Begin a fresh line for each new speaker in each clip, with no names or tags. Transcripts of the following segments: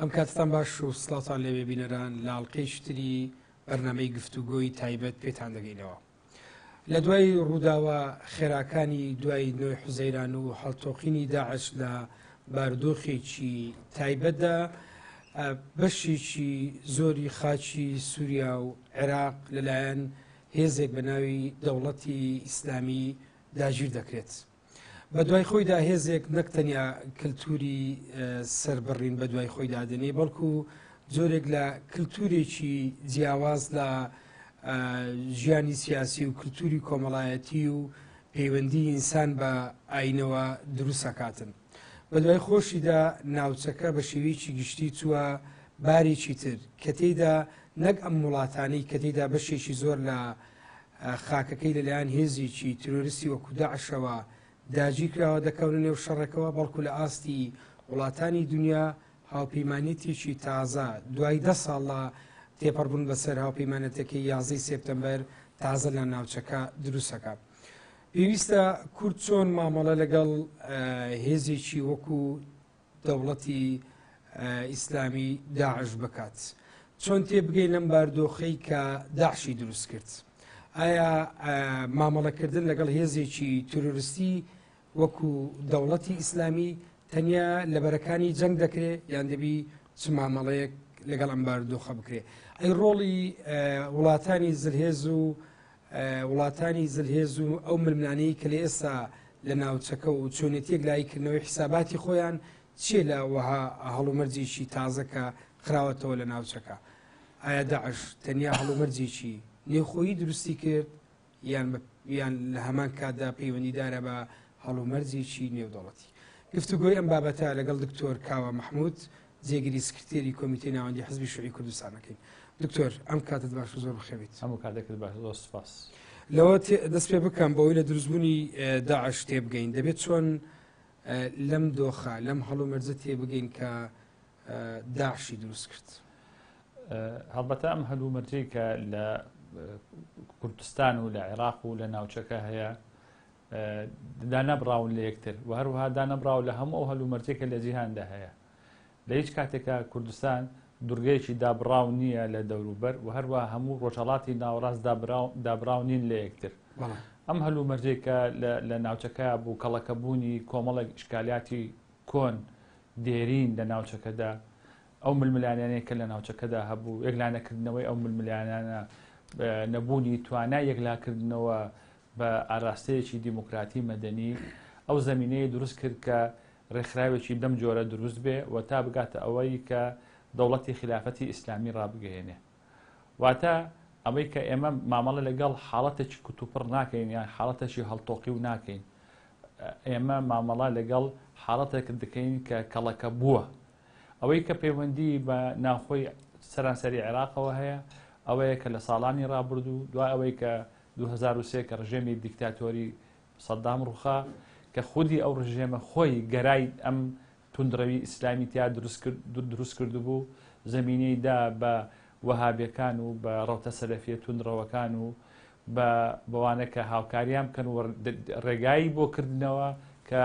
ئەم کاتتان باش و سڵاوتان لێبێ بینەران لە ئەڵقەیەکی تری بەرنامەی گفتوگۆی تایبەت پێتان دەگەینەوە. لە دوای ڕووداوە خێراکانی دوای نۆی حوزەیران و هەڵتۆقینی داعش لە بارودۆخێکی تایبەتدا بەشێکی زۆری خاکی سووریا و عێراق لەلایەن هێزێک بە ناوی دەوڵەتی ئیسلامی داگیر دەکرێت. بە دوای خۆیدا هێزێک نەک تەنیا کللتوری سربڕین بە دوای خۆیدا دێنێ بەڵکو جۆرێک لە کللتورێکی جیاواز لە ژیانی سیاسی و کللتوری کۆمەڵایەتی و پەیوەندی ئینسان بە ئاینەوە دروستەکاتن. بە دوای خۆشیدا ناوچەکە بە شێوەیەکی گشتی چووە بارێکی تر کە تێیدا نەک ئەم وڵاتانەی کە تێیدا بەشێکی زۆر لە خاکەکەی لەلایەن هێزێکی تیرۆریستی وەکو داعشەوە داگیرکراوە دەکەونە نێو شەڕێکەوە، بەڵکو لە ئاستی وڵاتانی دونیا هاوپەیمانێتێکی تازە دوای دە ساڵ لە تێپەڕبوون بەسەر هاوپەیمانێتەکەی یازدەی سێپتەمبەر تازە لە ناوچەکە دروستەکە. پێویستە کورد چۆن مامەڵە لەگەڵ هێزێکی وەکو دەوڵەتی ئیسلامی داعش بکات؟ چۆن تێبگەین لەم باردۆخەی کە داعشی دروست کرد؟ ئایا مامەڵەکردن لەگەڵ هێزێکی تیرۆریستی وەکو دەوڵەتی ئیسلامی تەنیا لە بەرەکانی جەنگ دەکرێ یان دەبی چ مامەڵەیەک لەگەڵ ئەم بارودۆخە بکرێ؟ ئەی ڕۆڵی وڵاتانی زلهێز و وڵاتانی زلهێز و ئەو ململانێی کە لە ئێستا لە ناوچەکە و چۆنێتی یەکلاییکردنەوەی حیساباتی خۆیان چییە لە وەها هەڵومەرجێکی تازە کە خراوەتەوە لە ناوچەکە؟ ئایا داعش تەنیا هەڵومەرجێکی نێوخۆیی دروستی کرد یان یان لە هەمان کاتدا پەیوەندیدارە بە هەڵومەرجێکی نێودەوڵەتی؟ گفتوگۆی ئەم بابەتە لەگەڵ دکتۆر کاوە مەحمود جێگری سکرتێری کۆمیتەی ناوەندی حزبی شوعی کوردستان ئەکەین. دکتۆر ئەم کاتت باش و زۆر بەخێربێیت.
هەموو کاتێکت باش، زۆر سوپاس.
لەوە دەست پێ بکەم بەوەی لە دروستبوونی داعش تێبگەین، دەبێت چۆن لەم دۆخە لەم هەڵومەرجە تێبگەین کە داعشی دروست کرد؟
هەڵبەتە ئەم هەلومەرجەی کە لە کوردستان و لە عێراق و لە ناوچەکە هەیە دانەبڕاون لە یەکتر و هەروەها دانەبڕاو لە هەموو ئەو هەلومەرجەی کە لە جیهاندا هەیە. لە هیچ کاتێکا کوردستان دورگەیەکی دابڕاو نییە لە دەوروبەر و هەروەها هەموو ڕۆژهەڵاتی ناوەڕاست دابڕاو نین لە یەکتر. ئەم هەلومەرجەی کە لە ناوچەکە بوو، کەڵەکەبوونی کۆمەڵێک ئیشکالیاتی کۆن، دێرین لە ناوچەکەدا، ئەو ململانێیانەی کە لە ناوچەکەدا هەبوو، یەکلانەکردنەوەی ئەو ململانێیانە، نەبوونی توانای یەکلاکردنەوە بە ئاراستەیەکی دیموکراتی مەدەنی ئەو زەمینەیە دروست کرد کە ڕێکخراوێکی لەم جۆرە دروست بێ و تا بگاتە ئەوەی کە دەوڵەتی خیلافەتی ئیسلامی ڕابگەیەنێ. واتە ئەوەی کە ئێمە مامەڵە لەگەڵ حاڵەتێکی کوتوپڕ ناکەین یان حاڵەتێکی هەڵتۆقیو ناکەین. ئێمە مامەڵە لەگەڵ حاڵەتێک دەکەین کە کەڵەکە بووە. ئەوەی کە پەیوەندی بە ناوخۆی سەرانسەری عێراقەوە هەیە ئەوەیە کە لە ساڵانی ڕابردوو دوای ئەوەی کە 2003 کە ڕژێمی دیکتاتۆری سەدام ڕوخا کە خودی ئەو ڕژێمە خۆی گەرای ئەم توندڕەوی ئیسلامی تیا دروست کردبوو، زەمینەی دا بە وەهابیەکان و بە ڕەوتە سەلەفیە توندڕەوەکان و بە بەوانە کە هاوکاریان بکەن و ڕێگای بۆ کردنەوە کە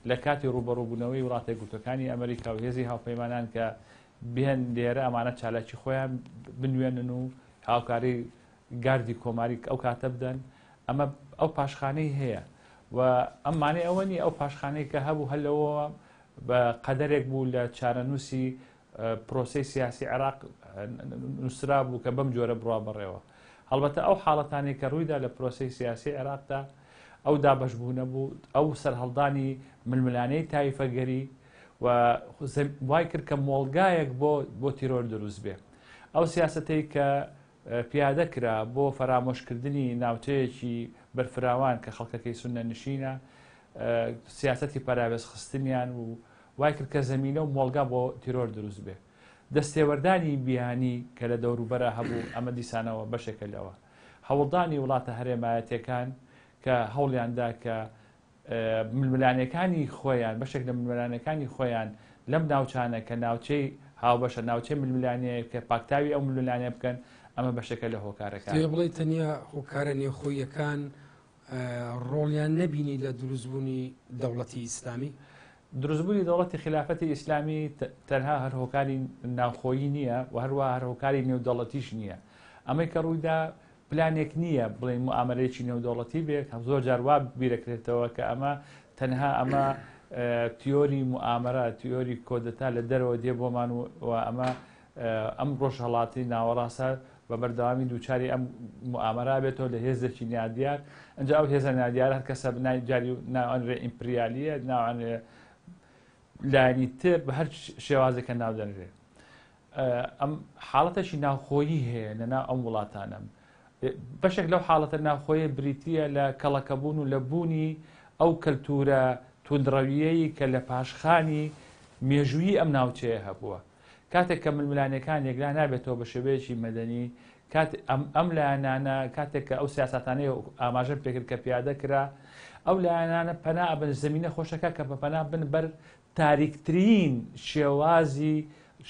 لە کاتی ڕووبەڕووبوونەوەی وڵاتە یەکگرتووەکانی ئەمریکا و هێزی هاوپەیمانان کە بێن لێرە ئەمانە چالاکی خۆیان بنوێنن و هاوکاری گاردی کۆماری ئەو کاتە بدەن ئەمە ئەو پاشخانەی هەیە و ئەم مانای ئەوە نییە ئەو پاشخانەی کە هەبوو هەر لەوەوە بە قەدەرێک بوو لە چارەنووسی پرۆسەی سیاسی عێراق نووسرا بوو کە بەم جۆرە بڕوا بەڕێوە هەڵبەتە ئەو حاڵەتانەی کە ڕوویدا لە پرۆسەی سیاسی عێراقدا ئەو دابەشبوونە بوو ئەو سەرهەڵدانی ململانێی تایفەگەری و وای کرد کە مۆڵگایەک بۆ بۆ تیرۆر دروست بێ ئەو سیاسەتەی کە پیادە کرا بۆ فەرامۆشکردنی ناوچەیەکی بەرفراوان کە خەڵکەکەی سوننە نشینە، سیاسەتی پەراوێزخستنیان و وای کرد کە زەمینە و مۆڵگا بۆ تیرۆر دروست بێ. دەستێوەردانی بیانی کە لە دەوروبەرا هەبوو ئەمە دیسانەوە بەشێکە لەوە. هەوڵدانی وڵاتە هەرێمایەتیەکان کە هەوڵیان دا کە ململانێکانی خۆیان، بەشێک لە ململانێکانی خۆیان لەم ناوچانە کە ناوچەی هاوبەشە، ناوچەی ململانێیە کە پاکتاوی ئەو ململانێ بکەن، ئەمە بەشێکە لە هۆکارەکان.
دەبێ بڵێی تەنیا هۆکارە نێوخۆییەکان ڕۆڵیان نەبینی لە دروستبوونی دەوڵەتی ئیسلامی؟
دروستبوونی دەوڵەتی خیلافەتی ئیسلامی تەنها هەر هۆکاری ناوخۆیی نییە و هەروەها هەر هۆکاری نێودەوڵەتیش نییە. ئەمەی کە ڕوویدا پلانێک نییە بڵێین موئامەرەیەکی نێودەوڵەتی بێ، زۆر جار وا بیرەکرێتەوە کە ئەمە تەنها ئەمە تیۆری موئامەرە، تیۆری کۆدەتا لە دەرەوە دێ بۆمان و ئەمە ئەم ڕۆژهەڵاتی ناوەڕاستە بە بەردەوامی دووچاری ئەم موئامەرە بێتەوە لە هێزێکی نادیار. ئەنجا ئەو هێزە نادیارە هەر کەسە بنای جاری ناوەنرێ ئیمپریالیە، ناوەنرێ لایەنی تر، بە هەر شێوازێکە ناودەنرێ. ئەم حاڵەتێکی ناوخۆیی هەیە لە ناو ئەم وڵاتانە. بەشێک لەو حاڵەتە ناوخۆیە بریتییە لە کەڵەکەبوون و لە بوونی ئەو کەلتورە توندڕەوییەی کە لە پاشخانی مێژوویی ئەم ناوچەیە هەبووە. کاتێک کە ململانێکان یەکلا نابێتەوە بە شێوەیەکی مەدەنی، کات ئەم لایەنانە کاتێک کە ئەو سیاساتانەی ئاماژەم پێکرد کە پیادە کرا، ئەو لایەنانە پەنا ئەبن، زەمینە خۆشەکە کە بە پەنا بن بەر تاریکترین شێوازی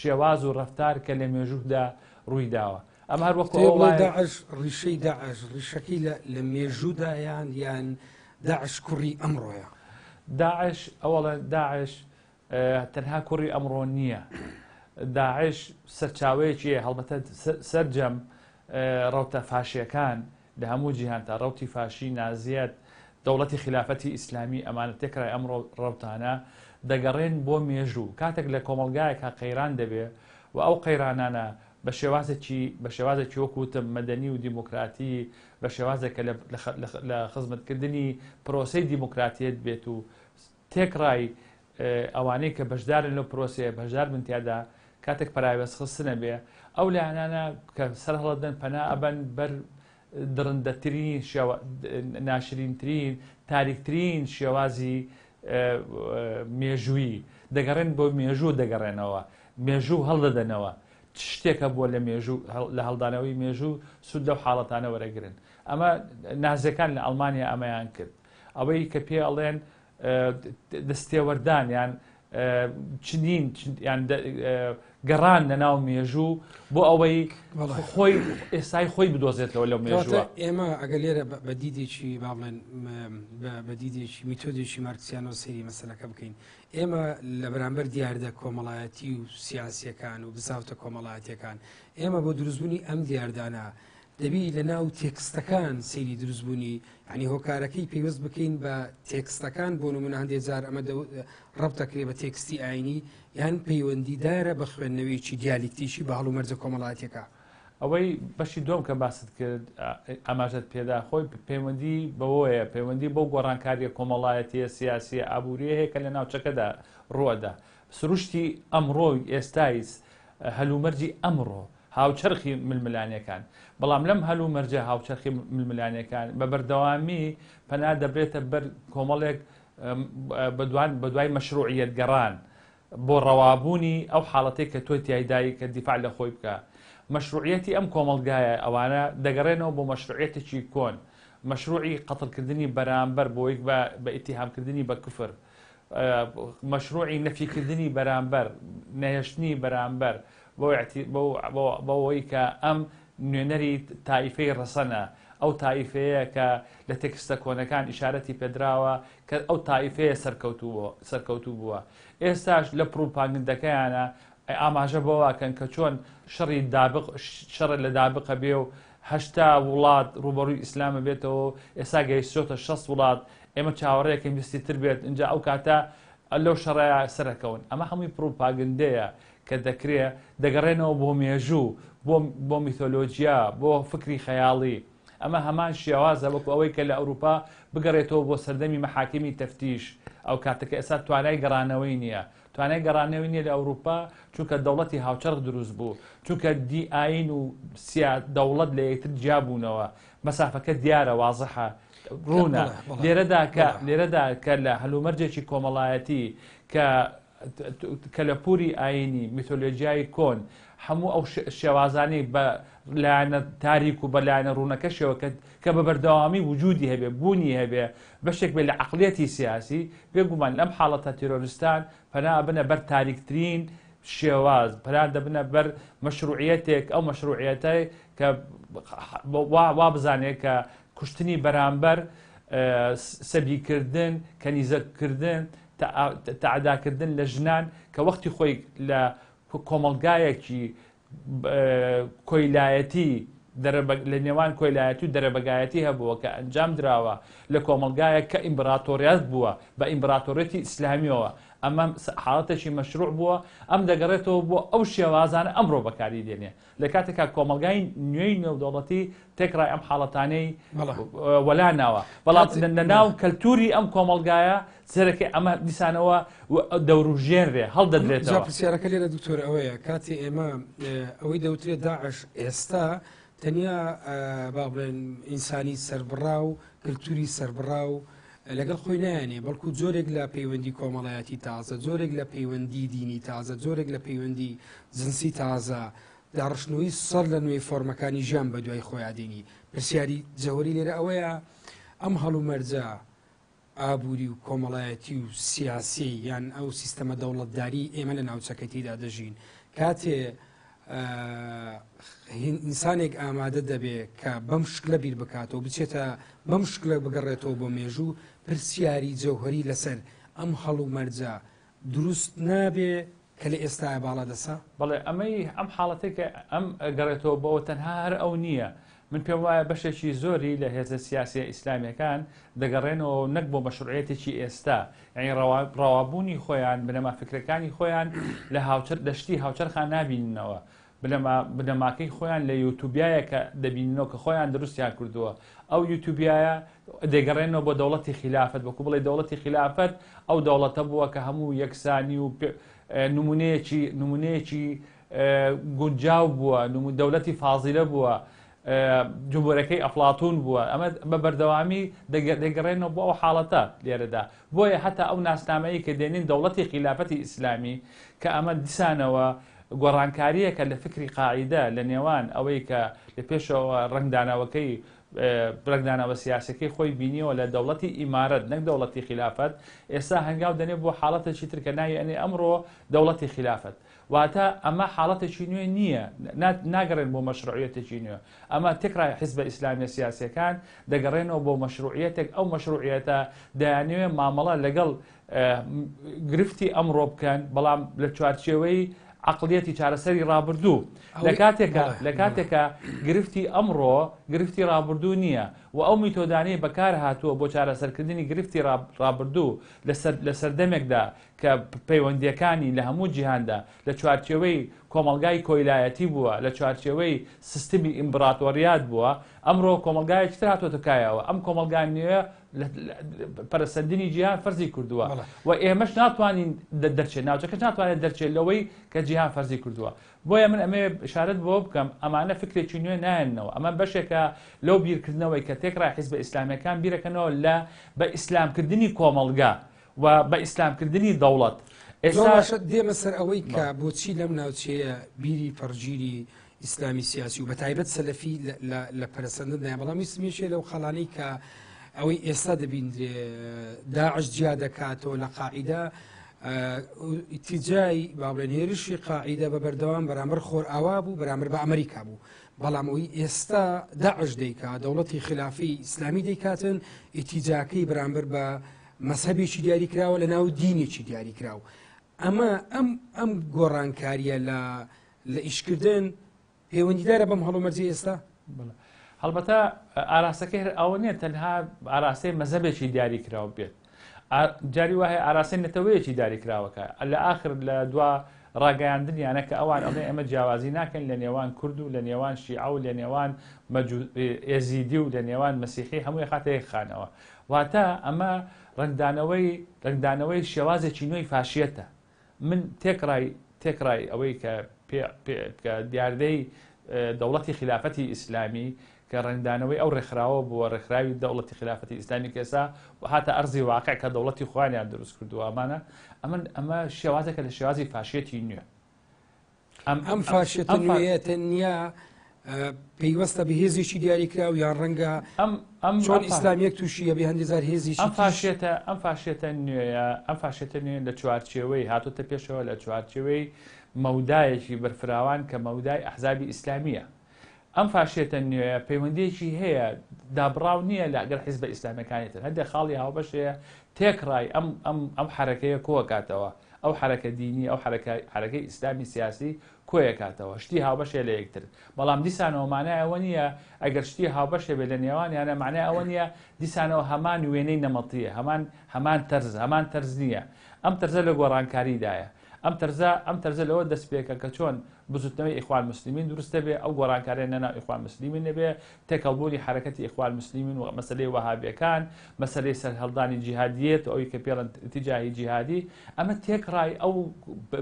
شێواز و ڕەفتار کە لە مێژوودا ڕووی داوە. ئەمە هەر وەکو ئەوە وایە.
داعش ڕیشەی داعش ڕیشەکەی لە مێژوودا یان یان داعش کوڕی ئەمڕۆیە؟
داعش ئەوەڵە داعش تەنها کوڕی ئەمڕۆ نییە. داعش سەرچاوەیەکی هەیە، هەڵبەتە سەرجەم ڕەوتە فاشیەکان لە هەموو جیهان تا ڕەوتی فاشی، نازیەت، دەوڵەتی خیلافەتی ئیسلامی ئەمانە تێکرای ئەم ڕەوتانە دەگەڕێن بۆ مێژوو. کاتێک لە کۆمەڵگایەکا قەیران دەبێ و ئەو قەیرانانە بە شێوازێکی بە شێوازێکی وەکو وتم مەدەنی و دیموکراتی بە شێوازێک کە لە خزمەتکردنی پرۆسەی دیموکراتیەت بێت و تێکڕای ئەوانەی کە بەشدارن لەو پرۆسەیە بەشدار بن تیادا، کاتێک پەراوێزخستنە بێ، ئەو لایەنانە کە سەر هەڵەدەن پەنا ئەبەن بەر دڕندەترین شێوە، ناشرینترین، تاریکترین شێوازی مێژوویی، دەگەڕێن بۆ مێژوو دەگەڕێنەوە، مێژوو هەڵدەدەنەوە، چ شتێک هەبووە لە مێژوو، لە هەڵدانەوەی مێژوو سوود لەو حاڵەتانە وەرەگرن. ئەمە نازیەکان لە ئەڵمانیا ئەمەیان کرد. ئەوەی کە پێ ئەڵێن دەستێوەردان یان چنین یان گەڕان لە ناو مێژوو بۆ ئەوەی خۆی ئێستای خۆی بدۆزێتەوە لەو مێژووە.
ئێمە ئەگەر لێرە بە دیدێکی با بڵێن بە دیدێکی میتۆدێکی مارکسیانەوە سەیری مەسەلەکە بکەین، ئێمە لە بەرامبەر دیاردە کۆمەڵایەتی و سیاسیەکان و بزاوتە کۆمەڵایەتیەکان، ئێمە بۆ دروستبوونی ئەم دیاردانە دەبی لە ناو تێکستەکان سەیری دروستبوونی یعنی هۆکارەکەی پەیوەست بکەین بە تێکستەکان. بۆ نمونە هەندێک جار ئەمە ڕەبت دەکرێت بە تێکستی ئاینی یان پەیوەندیدارە بە خوێندنەوەیەکی دیالیکتیکی بە هەڵومەرجە کۆمەڵایەتیەکە.
ئەوەی بەشی دووەم کە باست کرد ئاماژەت پێدا خۆی پەیوەندی بەوەیە، پەیوەندی بەو گۆڕانکاریە کۆمەڵایەتیە سیاسیە ئابووریە هەیە کە لە ناوچەکەدا ڕووەدا. سروشتی ئەمڕۆی ئێستای هەلومەرجی ئەمڕۆ هاوچەرخی ململانێکان، بەڵام لەم هەلومەرجە هاوچەرخی ململانێکان بە بەردەوامی پەنا دەبرێتە بەر کۆمەڵێک بەدوای مەشروعیەت گەڕان بۆ ڕەوابوونی ئەو حاڵەتەی کە تۆ تیایدای کە دیفاع لە خۆی بکە. مەشروعیەتی ئەم کۆمەڵگایە ئەوانە دەگەڕێنەوە بۆ مەشروعیەتێکی کۆن، مەشروعی قەتڵکردنی بەرامبەر بۆی بە ئیتیهامکردنی بە کفر، مەشروعی نەفیکردنی بەرامبەر، نەهێشتنی بەرامبەر، بەوەی کە ئەم نوێنەری تائیفەی ڕەسەنە، ئەو تائیفەیە کە لە تێکستە کۆنەکان ئیشارەتی پێدراوە کە ئەو تائیفەیە سەرکەوتوو بووە. ئێستاش لە پڕوپاگندەکەیانە ئاماژە بەوە ئەکەن کە چۆن شەڕی دابق شەڕ لە دابقە بێ و 80 وڵات ڕووبەڕووی ئیسلام ئەبێتەوە و ئێستا گەیشتۆتە 60 وڵات، ئێمە چاوەڕێکەین بیستی تر بێت ئینجا ئەو کاتە لەو شەڕەیا سەرەکەون. ئەمە هەمووی پڕوپاگندەیە کە دەکرێ دەگەڕێنەوە بۆ مێژوو، بۆ بۆ میتۆلۆجیا، بۆ فکری خەیاڵی. ئەمە هەمان شێوازە وەکو ئەوەی کە لە ئەوروپا بگەڕێتەوە بۆ سەردەمی مەحاکمی تەفتیش، ئەو کاتە کە ئێستا توانای گەڕانەوەی نییە. توانای گەڕانەوەی نییە لە ئەوروپا چونکە دەوڵەتی هاوچەرخ دروست بوو، چونکە دی ئایین و سیا دەوڵەت لە یەکتر جیا بوونەوە. مەسافەکە دیارە، وازحە، ڕوونە. لێرەدا کە لێرەدا کە لە هەلومەرجێکی کۆمەڵایەتی کە کەلەپوری ئایینی، میتۆلۆژیای کۆن، هەموو ئەو شێوازانەی بە لایەنە تاریک و بە لایەنە ڕوونەکەشەوە کە بە بەردەوامی وجودی هەبێ، بوونی هەبێ، بەشێک بێ لە عەقڵیەتی سیاسی، بێگومان لەم حاڵەتە تێرۆریستان پەنا ئەبنە بەر تاریکترین شێواز، پەنا دەبنە بەر مەشروعیەتێک، ئەو مەشروعیەتە کە وا بزانێ کە کوشتنی بەرامبەر، سەبیکردن، کەنیزەکردن، تەعداکردن لە ژنان کە وەختی خۆی لە کۆمەڵگایەکی کۆیلایەتی لە نێوان کۆیلایەتی و دەرەبەگایەتی هەبووە کە ئەنجام دراوە لە کۆمەڵگایەک کە ئیمبراتۆریات بووە بە ئیمبراتۆریەتی ئیسلامیەوە ئەمە حاڵەتێکی مەشروع بووە ئەم دەگەڕێتەوە بۆ ئەو شێوازانە ئەمڕۆ بەکاری دێنێ لە کاتێکا کۆمەڵگای نوێی نێودەوڵەتی تێکڕای ئەم حاڵەتانەی وەلا ناوە بەڵام لە ناو کەلتوری ئەم کۆمەڵگایە سەرەکەی ئەمە دیسانەوە دەوروژێنرێ هەڵدەدرێتەوە.
پرسیارەکە لێرە دکتۆر ئەوەیە کاتێ ئێمە ئەوەی دەوترێت داعش ئێستا تەنیا با بڵێن ئینسانی سربڕا و کللتوری سربڕا و لەگەڵ خۆی نایەنێ بەڵکو جۆرێک لە پەیوەندی کۆمەڵایەتی تازە جۆرێک لە پەیوەندی دینی تازە جۆرێک لە پەیوەندی جنسی تازە داڕشتنەوەی سەر لە نوێی فۆرمەکانی ژیان بە دوای خۆیان دێنی پرسیاری جەوەری لێرە ئەوەیە ئەم هەڵومەرجە ئابووری و کۆمەڵایەتی و سیاسی یان ئەو سیستەمە دەوڵەتداری ئێمە لە ناوچەکەی تێدا دەژین کاتێ ئینسانێک ئامادە دەبێ کە بەم شکلە بیر بکاتەوە بچێتە بەم شکلە بگەڕێتەوە بۆ مێژوو پرسیاری جەوهری لەسەر ئەم هەڵومەرجە دروست نابێ کە لە ئێستایا باڵادەسە؟
بەڵێ ئەمەی ئەم حاڵەتەی کە ئەم گەڕێتەوە بۆ ئەوە تەنها هەر ئەو نییە. من پێم وایە بەشێکی زۆری لە هێزە سیاسیە ئیسلامیەکان دەگەڕێنەوە نەک بۆ مەشروعیەتێکی ئێستا یانی ڕەوا ڕەوابوونی خۆیان بنەما فکرەکانی خۆیان لە هاوچەر لە شتی هاوچەرخا نابیننەوە بنەما بنەماکەی خۆیان لە یوتوبیایەکە دەبیننەوە کە خۆیان دروستیان کردووە ئەو یوتوبیایە دەگەڕێنەوە بۆ دەوڵەتی خیلافەت وەکو بڵێ دەوڵەتی خیلافەت ئەو دەوڵەتە بووە کە هەموو یەکسانی و نمونەیەکی نمونەیەکی گونجاو بووە دەولەتی فازیلە بووە جمهورەکەی ئەفلاتون بووە ئەمە بە بەردەوامی دەگەڕێنەوە بۆ ئەو حاڵەتە لێرەدا بۆیە هەتا ئەو ناسنامەیە کە دێنین دەوڵەتی خیلافەتی ئیسلامی کە ئەمە دیسانەوە گۆڕانکارییەکە لە فکری قاعیدە لە نێوان ئەوەی کە لە پێشەوە ڕەنگدانەوەکەی ڕەنگدانەوە سیاسەکەی خۆی بینیەوە لە دەوڵەتی ئیمارەت نەک دەوڵەتی خیلافەت ئێستا هەنگاو دەنێ بۆ حاڵەتێکی تر کە ناوی ئەنێ ئەمڕۆ دەوڵەتی خیلافەت واتە ئەمە حاڵەتێکی نوێ نییە ناگەڕێن بۆ مەشروعیەتێکی نوێ ئەمە تێکڕای حیزبە ئیسلامیە سیاسیەکان دەگەڕێنەوە بۆ مەشروعیەتێک ئەو مەشروعیەتە دەیانەوێ مامەڵە لەگەڵ گرفتی ئەمڕۆ بکەن بەڵام لە چوارچێوەی عقلیەتی چارەسەری ڕابردوو لە کاتێکە لە کاتێکە گرفتی ئەمڕۆ گرفتی ڕابردوو نییە و ئەو میتۆدانەی بەکار هاتووە بۆ چارەسەرکردنی گرفتی ڕابردوو لە سەردەمێکدا کە پەیوەندییەکانی لە هەموو جیهاندا لە چوارچێوەی کۆمەڵگای کۆیلایەتی بووە، لە چوارچێوەی سیستمی ئیمبراتۆریات بووە، ئەمڕۆ کۆمەڵگایەکی تر هاتۆتە کایەوە، ئەم کۆمەڵگا نوێیە پەرەسەندنی جیهان فەرزی کردووە و ئێمەش ناتوانین دەرچێت، ناوچەکەش ناتوانێت دەرچێت لەوەی کە جیهان فەرزی کردووە. بۆیە من ئەمەوێ ئیشارەت بەوە بکەم ئەمانە فکرێکی نوێ نایەننەوە، ئەمە بەشێکە لەو بیرکردنەوەی کە تێکڕای حیزبە ئیسلامییەکان بیرەکەنەوە لە بە ئیسلامکردنی کۆمەڵگا، و بە ئیسلام کردنی دەوڵەت.
زۆر باشە دێمە سەر ئەوەی کە بۆچی لەم ناوچەیە بیری پەڕگیری ئیسلامی سیاسی و بەتایبەت سەلەفی لە پەرەسەندندایە، بەڵام ویستم یەکێ لەو خاڵانەی کە ئەوەی ئێستا دەبیندرێ داعش جیا دەکاتەوە لە قاعیدە ئیتیجای با بڵێن هێرشی قاعیدە بە بەردەوام بەرامبەر خۆرئاوا بوو بەرامبەر بە ئەمریکا بوو بەڵام ئەوەی ئێستا داعش دەیکا دەوڵەتی خلافی ئیسلامی دەیکاتن ئیتیجاکەی بەرامبەر بە مەزهەبێکی دیاریکراوە لە ناو دینێکی دیاریکراو ئەمە ئەم ئەم گۆڕانکاریە لە لە ئیشکردن پەیوەندیدارە بەم هەڵومەرجی ئێستا
هەڵبەتە ئاراستەکەی هەر ئەوە نییە تەنها ئاراستەی مەزەبێکی دیاریکراو بێت جاری وایە ئاراستەی نەتەوەیەکی دیاریکراوەکە لە ئاخر لە دوا ڕاگەیاندنیانە کە ئەوان ئەڵێ ئێمە جیاوازی ناکەین لە نێوان کورد و لە نێوان شیعە و لە نێوان ئێزیدی و لە نێوان مەسیحی هەمووی خاتە یەک خانەوە واتە ئەمە ڕەنگدانەوەی ڕەنگدانەوەی شێوازێکی نوێی فاشیەتە. من تێکڕای تێکڕای ئەوەی کە پێ پێ کە دیاردەی دەوڵەتی خیلافەتی ئیسلامی کە ڕەنگدانەوەی ئەو ڕێکخراوە بووە ڕێکخراوی دەوڵەتی خیلافەتی ئیسلامی کە ئێستا هاتە ئەرزی واقع کە دەوڵەتی خۆیانیان دروست کردووە ئەمانە ئەمن ئەمە شێوازێکە لە شێوازی فاشیەتی نوێ.
ئەم فاشێتە نوێیە تەنیا پەیوەستە بە هێزێکی دیاریکراو یان ڕەنگە ئەم چۆن ئیسلامیەک تووشی هەبێ هەندێک جار هێزێکی
ئەم فاشێتە ئەم فاشێتە نوێیە ئەم فاشێتە نوێ لە چوارچێوەی هاتۆتە پێشەوە لە چوارچێوەی مەودایەکی بەرفراوان کە مەودای ئەحزابی ئیسلامیە. ئەم فاشیەتە نوێیە پەیوەندیەکی هەیە دابڕاو نییە لە گەل حیزبە ئیسلامیەکانی تر هەندێک خاڵی هاوبەش هەیە تێکڕای ئەم ئەم ئەم حەرەکەیە کۆکاتەوە ئەو حەرەکە دینی ئەو حەرەکە حەرەکەی ئیسلامی سیاسی کۆیەکاتەوە شتی هاوبەش هەیە لە یەکتر بەڵام دیسانەوە مانای ئەوە نییە ئەگەر شتی هاوبەش هەبێت لە نێوانیانە مانای ئەوە نییە دیسانەوە هەمان وێنەی نەمەتیە هەمان هەمان تەرز هەمان تەرز نییە ئەم تەرزە لە گۆڕانکاریدایە ئەم تەرزە ئەم تەرزە لەوە دەست پێکە کە چۆن بزوتنەوەی ئیخوان موسلیمین دروست دەبێ، ئەو گۆڕانکاریە نە ناو ئیخوان موسلیمین نەبێ، تێکەڵبوونی حەرەکەتی ئیخوان موسلیمین و مەسەلەی وەهابیەکان، مەسەلەی سەرهەڵدانی جیهادیەت و ئەوی کە پێڵێن ئیتیجاهی جیهادی، ئەمە تێکڕای ئەو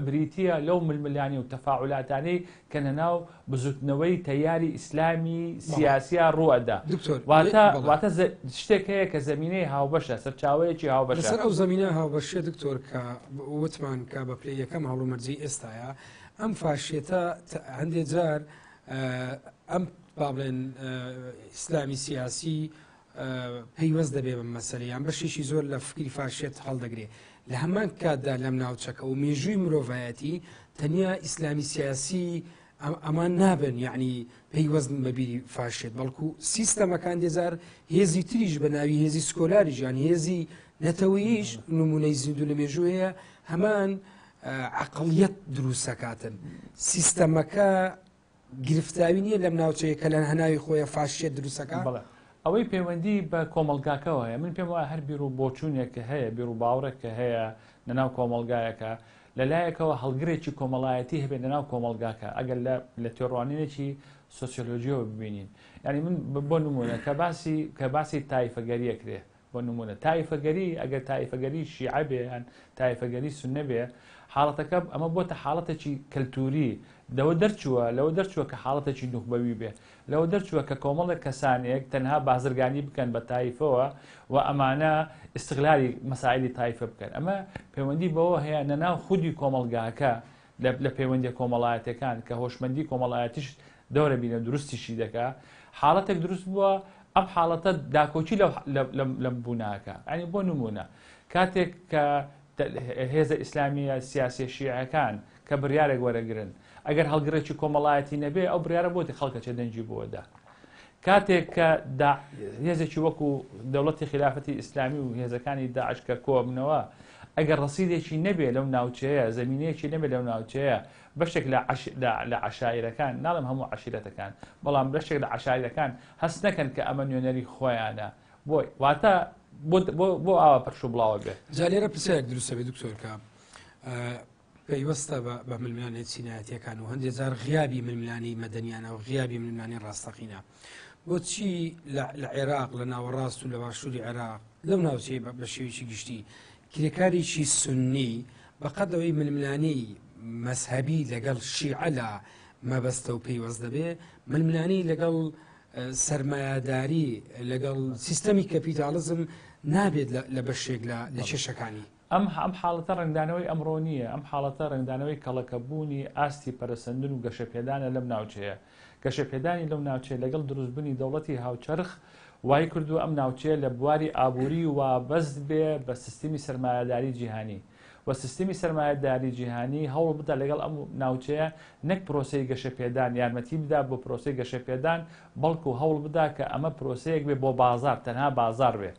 بریتیە لەو ململانێ و تەفاعولاتانەی کە لە ناو بزوتنەوەی تەیاری ئیسلامی سیاسیا ڕوو ئەدا.
دکتۆر
واتە
بەڵێ.
واتە شتێک هەیە کە زەمینەی هاوبەشە، سەرچاوەیەکی هاوبەشە.
لەسەر ئەو زەمینە هاوبەشیە دکتۆر کە وتمان کە بە پلەی یەکەم هەڵومەرجەی ئێستایە، ئەم فاشیەتە هەندێ جار ئەم با بڵێن ئیسلامی سیاسی پەیوەست دەبێ بە مەسەلە یان بەشێکی زۆر لە فکری فاشیەت هەڵدەگرێ لە هەمان کاتدا لەم ناوچەکە و مێژووی مرۆڤایەتی تەنیا ئیسلامی سیاسی ئەمان نابن یعنی پەیوەست بە بیری فاشێت بەڵکو سیستەمەکان دێزار هێزی تریش بە ناوی هێزی سکۆلاریش یان هێزی نەتەوەیش نمونەی زیندوو لە مێژوو هەیە هەمان عقلیەت دروستەکاتن سیستەمەکە گرفتاوی نییە لەم ناوچەیە کە لە هەناوی خۆیە فاشیەت دروستەکا؟
بەڵێ ئەوەی پەیوەندی بە کۆمەڵگاکەوە هەیە من پێم وایە هەر بیر و بۆچوونێک کە هەیە بیر و باوەڕێک کە هەیە لەناو کۆمەڵگایەکە لە لایەکەوە هەڵگرێکی کۆمەڵایەتی هەبێت لەناو کۆمەڵگاکە ئەگەر لە لە تێڕوانینێکی سۆسیۆلۆژیەوە ببینین یعنی من بۆ نمونە کە باسی کە باسی تایفەگەریە کرێ بۆ نموونە تایفەگەری ئەگەر تایفەگەری شیعە بێ یان تایفەگەری سوننە بێ حاڵەتەکە ئەمە بۆتە حاڵەتێکی کەلتوری لەوە دەرچووە لەوە دەرچووە کە حاڵەتێکی نوخبەوی بێ لەوە دەرچووە کە کۆمەڵێک کەسانێک تەنها بازرگانی بکەن بە تایفەوە و ئەمانە ئیستغلالی مەسائلی تایفە بکەن ئەمە پەیوەندی بەوە هەیە نەناو خودی کۆمەڵگاکە لە پەیوەندیە کۆمەڵایەتەکان کە هۆشمەندی کۆمەڵایەتیش دەورە بینە دروستیشی دەکا حاڵەتێک دروست بووە ئەم حاڵەتە داکۆکی لەم بووناکە ئەنی بۆ نمونە کاتێک کە هێزە ئیسلامیە سیاسیە شیعەکان کە بڕیارێک وەرەگرن ئەگەر هەڵگرێکی کۆمەڵایەتی نەبێ ئەو بڕیارە بۆتی خەڵکە چێ دەنگی بۆدا کاتێک کە هێزێکی وەکو دەوڵەتی خلافەتی ئیسلامی و هێزەکانی داعش کە کۆبنەوە ئەگەر ڕسیدێکی نەبێ لەو ناوچەیە زمینەیەکی نەبێ لەو ناوچەیە بەشێک لە عەشایرەکان، ناڵێم هەموو عەشیرەتەکان، بەڵام بەشێک لە عەشایرەکان هەست نەکەن کە ئەمە نوێنەری خۆیانە، بۆی، واتە بۆ بۆ ئاوا پەرش و بڵاوە بێ.
جا لێرە پرسیارێک دروست دەبێت دکتۆر کە پەیوەستە بە ململانێ چینایەتیەکان و هەندێک جار غیابی ململانێی مەدەنیانە و غیابی ململانێی ڕاستەقینە بۆچی لە عێراق لە ناوەڕاست و لە باشووری عێراق لەو ناوچەیە بە شێوەیەکی گشتی کرێکارێکی سوننی بەقەد ئەوەی ململانێی مەزهەبی لەگەڵ شیعە لە مەبەستە و پەیوەست دەبێ، ململانێی لەگەڵ سەرمایەداری لەگەڵ سیستەمی کەپیتاڵزم نابێت لە بەشێک لە کێشەکانی.
ئەم ئەم حاڵەتە ڕەنگدانەوەی ئەمڕۆ نییە، ئەم حاڵەتە ڕەنگدانەوەی کەڵەکەبوونی ئاستی پەرەسەندن و گەشەپێدانە لەم ناوچەیە. گەشەپێدانی لەو ناوچەیە لەگەڵ دروستبوونی دەوڵەتی هاوچەرخ وای کردووە ئەم ناوچەیە لە بواری ئابووری وابەست بێ بە سیستمی سەرمایەداری جیهانی و سیستمی سەرمایەداری جیهانی هەوڵ بدا لەگەڵ ئەم ناوچەیە نەک پرۆسەی گەشەپێدان یارمەتی بدا بۆ پرۆسەی گەشەپێدان بەڵکو هەوڵ بدا کە ئەمە پرۆسەیەک بێ بۆ بازار تەنها بازار بێ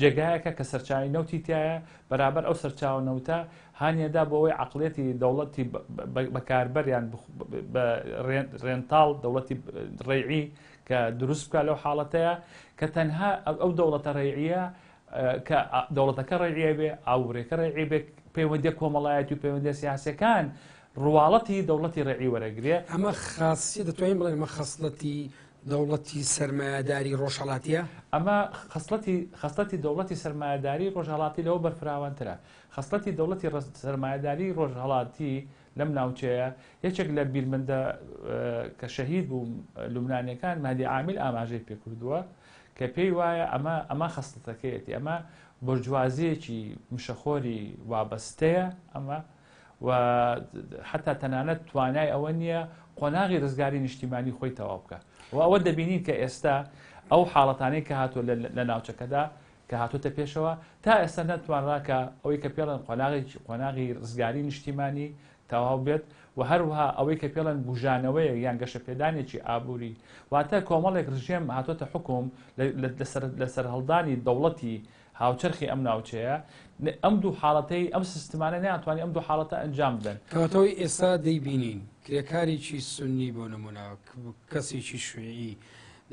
جێگایەکە کە سەرچاوی نەوتی تیایە، بەرابەر ئەو سەرچاوە نەوتە هانیەدا بۆ ئەوەی عەقڵیەتی دەوڵەتی بەکاربەر یان بە رێنتاڵ دەوڵەتی ڕەیعی کە دروست بکە لەو حاڵەتەیە کە تەنها ئەو دەوڵەتە ڕەیعیە کە دەوڵەتەکە ڕەیعیە بێ ئاورێکە ڕەیعی بێ پەیوەندیە کۆمەڵایەتی و پەیوەندیە سیاسەکان ڕواڵەتی دەوڵەتی ڕەیعی وەرەگرێ.
ئەمە خاصیە دەتوانین بڵێین ئەمە خەسڵەتی دەوڵەتی سەرمایەداری ڕۆژهەڵاتیە؟
ئەمە خەسڵەتی خەسڵەتی دەوڵەتی سەرمایەداری ڕۆژهەڵاتی لەوە بەرفراوانترە. خەسڵەتی دەوڵەتی سەرمایەداری ڕۆژهەڵاتی لەم ناوچەیە یەکێک لە بیرمەندە کە شەهید بوو لوبنانیەکان مەهدی عامیل ئاماژەی پێکردووە کە پێی وایە ئەمە ئەمە خەسڵەتەکەیەتی ئەمە بۆرجوازیەکی مشەخۆری وابەستەیە ئەمە و حتا تەنانەت توانای ئەوە نییە قۆناغی ڕزگاری نیشتیمانی خۆی تەواو بکە و ئەوە دەبینین کە ئێستا ئەو حاڵەتانەی کە هاتووە لە ناوچەکەدا کە هاتوتە پێشەوە تا ئێستا نەتوانرا کە ئەوەی کە پێڵێن قۆناغێکی قۆناغی ڕزگاری نیشتیمانی تەواو بێت و هەروەها ئەوەی کە پێڵێن بوژانەوەیەک یان گەشەپێدانێکی ئابووری، واتە کۆمەڵێک ڕژێم هاتۆتە حوکم لە سەرهەڵدانی دەوڵەتی هاوچەرخی ئەم ناوچەیە، ئەم دوو حاڵەتەی ئەم سیستمانە نەیانتوانی ئەم دوو حاڵەتە ئەنجام بدەن.
کەواتە ئەوەی ئێستا دەیبینین کرێکارێکی سوننی بۆ نموونە کەسێکی شویعی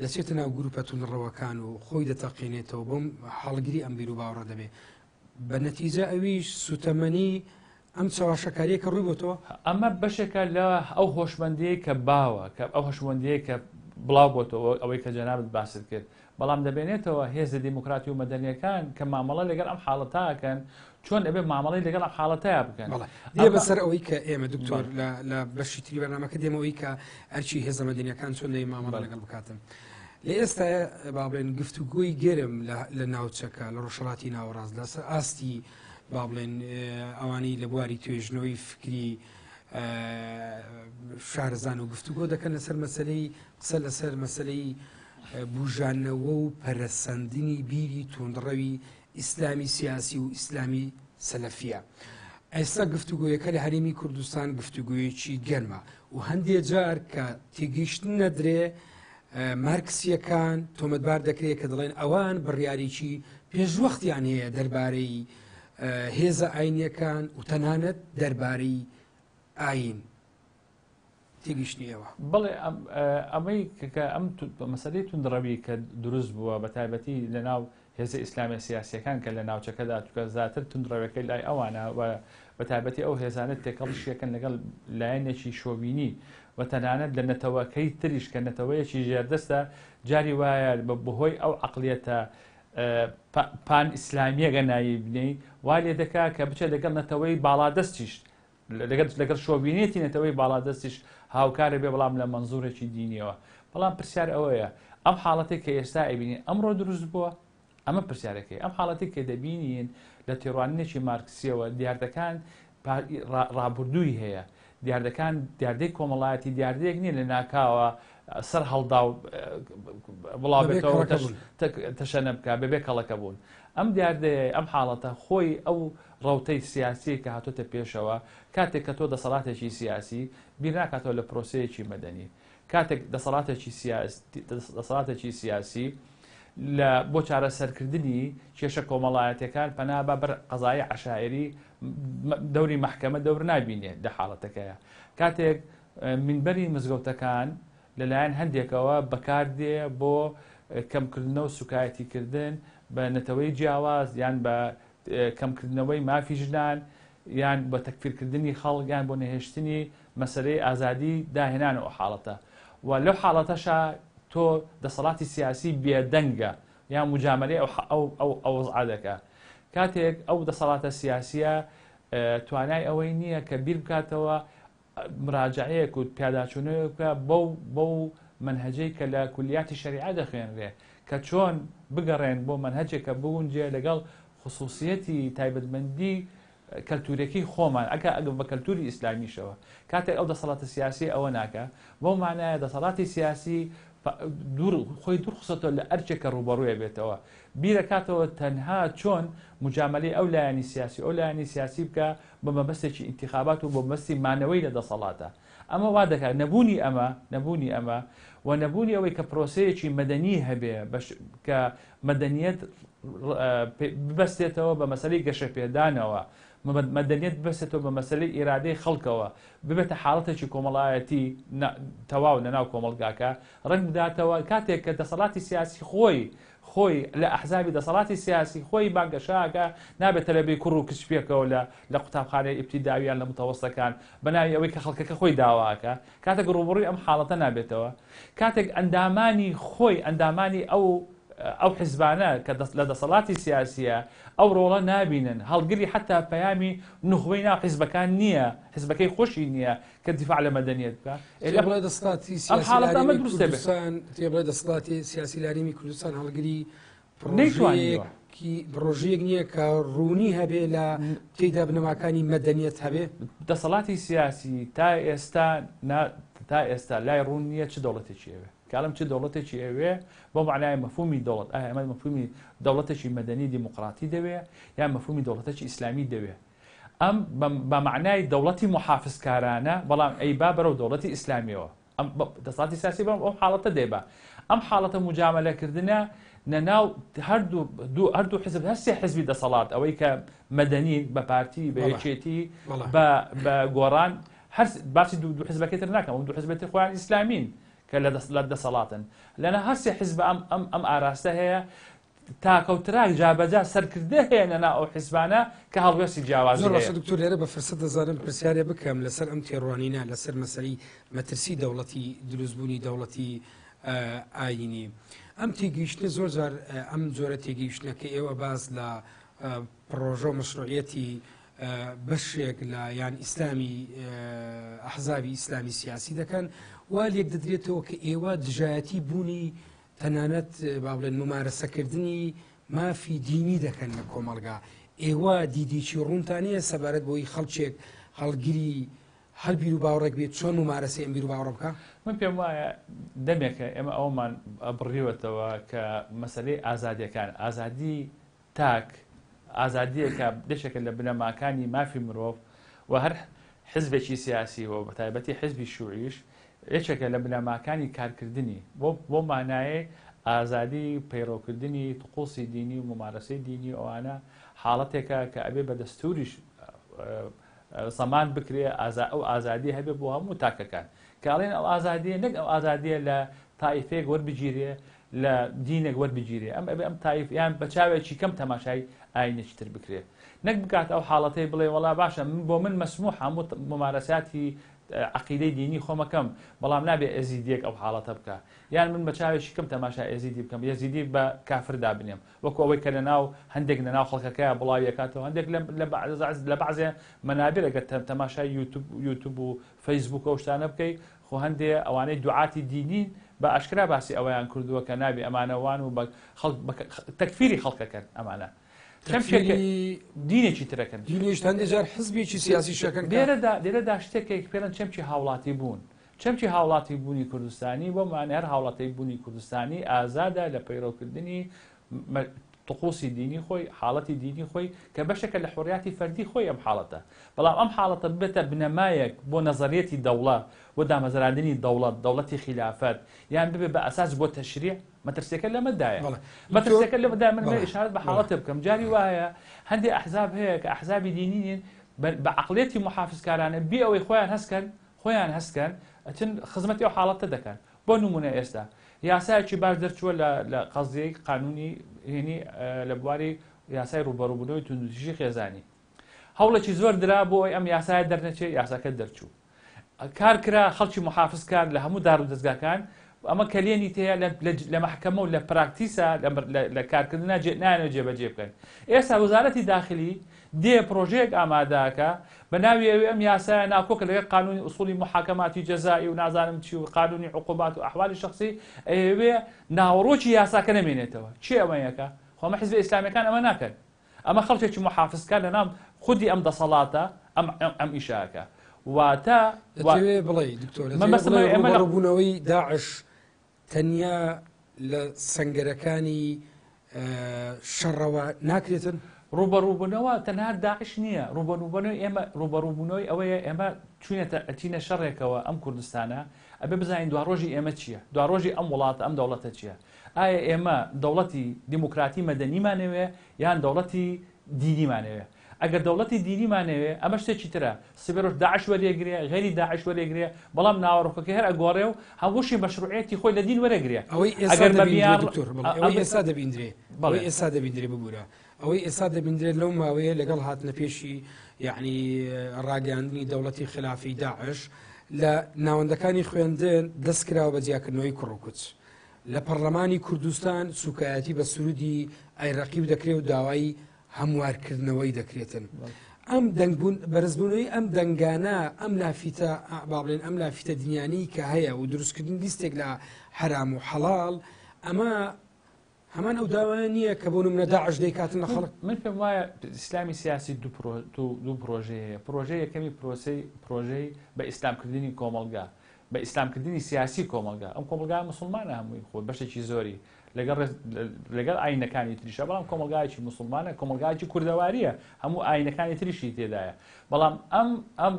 دەچێتە ناو گروپە توندڕەوەکان و خۆی دەتەقێنێتەوە بۆم هەڵگری ئەم بیروباوەڕە دەبێ بە نەتیجە ئەویش سوتەمەنی ئەم چەواشەکاریە کە ڕووی بۆتەوە.
ئەمە بەشێکە لە ئەو هۆشمەندیەی کە باوە، کە ئەو هۆشمەندیەی کە بڵاو بۆتەوە، ئەوەی کە جەنابت باست کرد. بەڵام دەبێنێتەوە هێزە دیموکراتی و مەدەنیەکان کە مامەڵە لەگەڵ ئەم حاڵەتە ئەکەن، چۆن ئەبێ مامەڵەی لەگەڵ ئەم حاڵەتەیا بکەن.
بەڵێ. دێ بەسەر ئەوەی کە ئێمە دکتۆر لە بەشی تری بەرنامەکە دێمەوەی کە ئەرکی هێزە مەدەنیەکان چۆن دەبێ مامەڵە لەگەڵ بکاتن. لە ئێستا با بڵێن گفتوگۆی گەرم لە ناوچەکە لە ڕۆژهەڵاتی ناوەڕاست لەسەر ئاستی با بڵێن ئەوانەی لە بواری توێژنەوەی فکری شارەزان و گفتوگۆ دەکەن لەسەر مەسلەی قسە لەسەر مەسلەی بژانەوە و پەرەسەندنی بیری توندڕەوی ئیسلامی سیاسی و ئیسلامی سەلەفیە. ئێستا گفتوگۆیەکە لە هەرێمی کوردستان گفتوگۆیەکی گەرمە و هەندێ جار کە تێگەیشتن نەدرێ مارکسیەکان تۆمەتبار دەکرێت کە دەڵێن ئەوان بڕیارێکی پێشوەختیان هەیە دەربارەی هێزە ئاینیەکان و تەنانەت دەربارەی ئاین. تێگەیشتنی ئێوە؟
بەڵێ ئەمەی کە ئەم مەسەلەی توندڕەوی کە دروست بووە بە تایبەتی لە ناو هێزە ئیسلامیە سیاسیەکان کە لە ناوچەکەدا چونکە زیاتر توندڕەوەکەی لای ئەوانە و بە تایبەتی ئەو هێزانە تێکەڵیشیەکەن لەگەڵ لایەنێکی شۆوینی و تەنانەت لە نەتەوەکەی تریش کە نەتەوەیەکی ژێردەستە جاری وایە بەهۆی ئەو عەقڵیەتە پان ئیسلامیەگە ناوی بنێی وا لێ دەکا کە بچێت لەگەڵ نەتەوەی باڵادەستیش لەگەڵ شۆڤینێتی نەتەوەی باڵادەستیش هاوکارە بێ بەڵام لە مەنزوورێکی دینیەوە. بەڵام پرسیار ئەوەیە ئەم حاڵەتەی کە ئێستا ئەیبینین ئەمڕۆ دروست بووە؟ ئەمە پرسیارەکەی. ئەم حاڵەتەی کە دەبینین لە تێڕوانینێکی مارکسیەوە دیاردەکان ڕابردووی هەیە. دیاردەکان دیاردەی کۆمەڵایەتی دیاردەیەک نییە لە ناکاوە سەر هەڵدا و بڵاو بێتەوە تەشەنە بکە بەبێ کەڵەکە بوون. ئەم دیاردەیە ئەم حاڵەتە خۆی ئەو ڕەوتەی سیاسیەی کە هاتۆتە پێشەوە، کاتێک کە تۆ دەسەڵاتێکی سیاسی بیر ناکاتەوە لە پرۆسەیەکی مەدەنی، کاتێک دەسەڵاتێکی دەسەڵاتێکی سیاسی لە بۆ چارەسەرکردنی کێشە کۆمەڵایەتیەکان پەنا با بەر قەزای عەشایری دەوری مەحکەمە دەور نابینێ لە حاڵەتەکەیە. کاتێک مینبەری مزگەوتەکان لەلایەن هەندێکەوە بەکاردێ بۆ کەمکردنەوە سوکایەتیکردن بە نەتەوەی جیاواز یان بە کەمکردنەوەی مافی ژنان یان بە تەکفیرکردنی خەڵک یان بۆ نەهێشتنی مەسەلەی ئازادی داهێنان ئەو حاڵەتە و لەو حاڵەتەشا تۆ دەسەڵاتی سیاسی بێدەنگە یان مجاملەی ئەو ئەو وەزعە دەکا کاتێک ئەو دەسەڵاتە سیاسیە توانای ئەوەی نییە کە بیر بکاتەوە مراجعەیەک و پیاداچوونەوەیەک بکا بەو بەو مەنهەجەی کە لە کولیاتی شەریعە دەخوێنرێ کە چۆن بگەڕێن بۆ مەنهەجێک کە بگونجێ لەگەڵ خصوصیەتی تایبەتمەندی کەلتورەکەی خۆمان ئەگە ئەگە بە کەلتوری ئیسلامیشەوە کاتێک ئەو دەسەڵاتە سیاسی ئەوە ناکا بەو مانایە دەسەڵاتی سیاسی دوور خۆی دوور خستەوە لە ئەرکێک کە ڕووبەڕووێ بێتەوە بیرەکاتەوە تەنها چۆن مجاملەی ئەو لایەنی سیاسی ئەو لایەنی سیاسی بکە بە مەبەستێکی ئینتیخابات و بۆ مەبەستی مانەوەی لە دەسەڵاتە. ئەمە وا دەکات نەبوونی ئەمە، نەبوونی ئەمە و نەبوونی ئەوەی کە پرۆسەیەکی مەدەنی هەبێ کە مەدەنیەت ببەستێتەوە بە مەسەلەی گەشەپێدانەوە، مەدەنیەت ببەستێتەوە بە مەسەلەی ئیرادەی خەڵکەوە، ببێتە حاڵەتێکی کۆمەڵایەتی تەواو لەناو کۆمەڵگاکە ڕەنگ بداتەوە کاتێک کە دەسەڵاتی سیاسی خۆی خۆی لە ئەحزابی دەسەڵاتی سیاسی خۆی بانگەشە ئەکا نابێت تەلەبەی کوڕ و کچ پێکەوە لە لە قوتابخانەی ئیبتیداوی یان لە متەوەستەکان بە ناوی ئەوەی کە خەڵکەکە خۆی داوا ئەکا کاتێک ڕووبەڕووی ئەم حاڵەتە نابێتەوە کاتێک ئەندامانی خۆی ئەندامانی ئەو ئەو حزبانە کە لە دەسەڵاتی سیاسیە ئەو ڕۆڵە نابینن هەڵگری حتا پەیامی نوخبەی ناو حزبەکان نییە حزبەکەی خۆشی نییە کە دیفاع لە مەدەنیەت بکا.
تێ بڵێ دەسەڵاتی سیاسی لە هەرێمی کوردستان تێ بڵێ دەسەڵاتی سیاسی لە هەرێمی کوردستان هەڵگری پڕۆژەیەکی پڕۆژەیەک نییە کە ڕوونی هەبێ لە تێیدا بنەماکانی مەدەنیەت هەبێ.
دەسەڵاتی سیاسی تا ئێستا تا ئێستا لای ڕوون نییە چ دەوڵەتێکی ئەوێ. کاڵم چ دەوڵەتێکی ئەوێ بۆ مەعنای مەفهومی دەوڵەت ئایا ئەمە مەفهومی دەوڵەتێکی مەدەنی دیموکراتی دەوێ یان مەفهومی دەوڵەتێکی ئیسلامی دەوێ. ئەم بە مەعنای دەوڵەتی موحافزکارانە، بەڵام ئەیبا بەرەو دەوڵەتی ئیسلامیەوە. ئەم دەسەڵاتی سیاسی بەم ئەو حاڵەتە دەیبا. ئەم حاڵەتە موجامەلەکردنە نەناو هەردوو دوو هەردوو حزب هەر سێ حزبی دەسەڵات ئەوەی کە مەدەنین بە پارتی بە یەکێتی بە بە گۆڕان هەر باسی دوو دوو حزبەکەی تر ناکەم ئەو دوو حزبەی تر خۆیان ئیسلامین کە لە دەس لە دەسەڵاتن لەنا هەر سێ حزب ئەم ئەم ئەم ئاراستە هەیە تاکە و تراک جابەجا سەرکردە هەیە لە ناو ئەو حیزبانە کە هەڵوێستی جیاوازی
زۆر باشە
هەیە.
دکتۆر لێرە بە فرسەت دەزانم پرسیارێ بکەم لەسەر ئەم تێڕوانینە لەسەر مەسەلەی مەترسی دەوڵەتی دروستبوونی دەوڵەتی ئایینی ئەم تێگەیشتنە زۆر جار ئەم جۆرە تێگەیشتنە کە ئێوە باس لە پڕۆژە و مەشروعیەتی بەشێک لە یان ئیسلامی ئەحزابی ئیسلامی سیاسی دەکەن وا لێک دەدرێتەوە کە ئێوە دژایەتی بوونی تەنانەت با بڵێن ممارەسەکردنی مافی دینی دەکەن لە کۆمەڵگا، ئێوە دیدێکی ڕوونتان هەیە سەبارەت بەوەی خەڵکێک هەڵگری هەر بیروباوەڕێک بێت چۆن ممارەسەی ئەم بیروباوەڕە بکا؟
من پێم وایە دەمێکە ئێمە ئەوەمان بڕیوەتەوە کە مەسەلەی ئازادیەکان، ئازادی تاک، ئازادییەکە یەکێکە لە بنەماکانی مافی مرۆڤ و هەر حزبێکی سیاسی و بەتایبەتی حزبی شوعیش یەکێکە لە بنەماکانی کارکردنی بۆ بۆ مانایەی ئازادی پەیڕەوکردنی تقوسی دینی و ممارەسەی دینی و ئەوانە حاڵەتێکە کە ئەبێ بە دەستوریش زەمان بکرێ ئازا ئەو ئازادی هەبێ بۆ هەموو تاکەکان کە ئەڵێن ئەو ئازادیە نەک ئەو ئازادیە لە تایفەیەک وەربگیرێ لە دینێک وەربگیرێ ئەم ئەبێ ئەم تایف یان بە چاوێکی کەم تەماشای ئاینێکی تر بکرێ نەک بکات ئەو حاڵەتەی بڵێ وەڵا باشە من بۆ من مەسموح هەموو ممارەساتی عەقیدەی دینی خۆمەکەم بەڵام نابێ ئێزیدیەک ئەو حاڵەتە بکا یان من بە چاوێکی کەم تەماشا ئێزیدی بکەم یەزیدی بە کافر دابنێم وەکو ئەوەی کە لەناو هەندێک لەناو خەڵکەکەیا بڵاوی ئەکاتەوە هەندێک لە بەعزێ مەنابر ئەگەر تەماشای یوتوب یوتوب و فەیسبوک ئەو شتانە بکەی خۆ هەندێ ئەوانەی دوعاتی دینین بە ئاشکرا باسی ئەوەیان کردووە کە نابێ ئەمانە وان و بە خەڵک تەکفیری خەڵکەکەن ئەمانە چەمکێک دینێکی ترەکەن
دینیش هەندێک جار حزبێکی سیاسی شەکەن
لێرەدا لێرەدا شتێکێک پێڵەن چەمکی هاوڵاتی بوون چەمکی هاوڵاتی بوونی کوردستانی بۆ مانای هەر هاوڵاتی بوونی کوردستانی ئازادە لە پەیڕەوکردنی طقوسی دینی خۆی، حاڵەتی دینی خۆی کە بەشێکە لە حوڕیاتی فەردی خۆی ئەم حاڵەتە. بەڵام ئەم حاڵەتە ببێتە بنەمایەک بۆ نەزەریەتی دەوڵە، بۆ دامەزراندنی دەوڵەت، دەوڵەتی خیلافەت، یان ببێ بە ئەساس بۆ تەشریع، مەترسیەکە لەمەدایە. مەترسیەکە لەمەدایە من ئیشارەت بە حاڵەتێ بکەم. جاری وایە هەندێ ئەحزاب هەیە کە ئەحزابی دینی نین، بە عەقڵیەتی موحافزکارانە بێ ئەوەی خۆیان هەست کەن، خۆیان هەست کەن، ئەچن خزمەتی ئەو حاڵەتە دەکەن. بۆ نموونە ئێستا یاسایەکی باش دەرچووە لە لە قەزیەی قانونی هێنی لە بواری یاسای ڕووبەڕووبوونەوەی توندوتیژی خێزانی. هەوڵێکی زۆر درا بۆ ئەوەی ئەم یاسایە دەرنەچێ، یاساکە دەرچوو. کار کرا خەڵکی محافز کار لە هەموو دار و دەزگاکان ئەمە کەلێنی تەیە لە مەحکەمە و لە پراکتیسا لە کارکردنا نایانەوێت جێبەجێ بکەن. ئێستا وەزارەتی داخلی دێ پرۆژەیەک ئامادەکا بە ناوی ئەوی ئەم یاسایە ناکۆکە لەگەڵ قانونی ئوسوڵی موحاکەماتی جەزائی و نازانم چی و قانونی عقوبات و ئەحوالی شەخسی ئەیەوێ ناوەڕۆکی یاساکە نەمێنێتەوە. کێ ئەمە یەکا؟ خۆ ئەمە حیزبە ئیسلامیەکان ئەمە ناکەن. ئەمە خەڵکێکی موحافزکار لەناو خودی ئەم دەسەڵاتە ئەم ئەم ئیشە ئەکا. واتە
دەتەوێ بڵێی دکتۆر دەتەوێ بڵێی ڕووبەڕووبوونەوەی داعش تەنیا لە سەنگەرەکانی شەڕەوە ناکرێتن؟
ڕووبەڕووبوونەوە تەنها داعش نییە، ڕووبەڕووبوونەوەی ئێمە ڕووبەڕووبوونەوەی ئەوەیە ئێمە چوینەتە ئەچینە شەڕێکەوە ئەم کوردستانە ئەبێ بزانین دواڕۆژی ئێمە چییە، دواڕۆژی ئەم وڵاتە ئەم دەوڵەتە چییە؟ ئایا ئێمە دەوڵەتی دیموکراتی مەدەنیمانەوێ یان دەوڵەتی دینیمانەوێ؟ ئەگەر دەوڵەتی دینیمان نەوێ ئەمە شتێکی ترە، سبەی ڕۆژ داعش وەریەگرێ، غەیری داعش وەریەگرێ، بەڵام ناوەڕۆکەکەی هەر ئەگۆڕێ و هەمووشی مەشروعیەتی خۆی لە دین وەرەگرێ.
ئەوەی ئێستا
ئەگەر بە
دەبیندرێ
بیان
دکتۆر، بەڵێ، ئەوەی ئێستا دەبیندرێ، ئەوەی ئێستا دەبیندرێ، ببورە، ئەوەی ئێستا دەبیندرێت لەو ماوەیە لەگەڵ هاتنە پێشی یەعنی ڕاگەیاندنی دەوڵەتی خلافەی داعش لە ناوەندەکانی خوێندن دەست کراوە بە جیاکردنەوەی کوڕ و کچ. لە پەڕلەمانی کوردستان سوکایەتی بە سرودی ئەی ڕەقیب دەکرێ و داوای هەموارکردنەوەی دەکرێتن. ئەم دەنگبوون بەرزبوونەوەی ئەم دەنگانە ئەم لافیتە با بڵێن ئەم لافیتە دنیانی کە هەیە و دروستکردنی لیستێک لە حەرام و حەڵاڵ ئەمە هەمان ئەو داوایە نییە کە بۆ نمونە داعش دەیکاتن لە خەڵک.
من پێم وایە ئیسلامی سیاسی دوو پرۆژەی هەیە پرۆژەی یەکەمی پرۆسەی پرۆژەی بە ئیسلامکردنی کۆمەڵگا بە ئیسلامکردنی سیاسی کۆمەڵگا ئەم کۆمەڵگا مسلمانە هەمووی خۆ بەشێکی زۆری. لەگەڵ لەگەڵ ئاینەکانی تریشە بەڵام کۆمەلگایکی مسلمانە کۆمەلگایکی کوردەواریە هەموو ئاینەکانی تریشی تێدایە بەڵام ئەم ئەم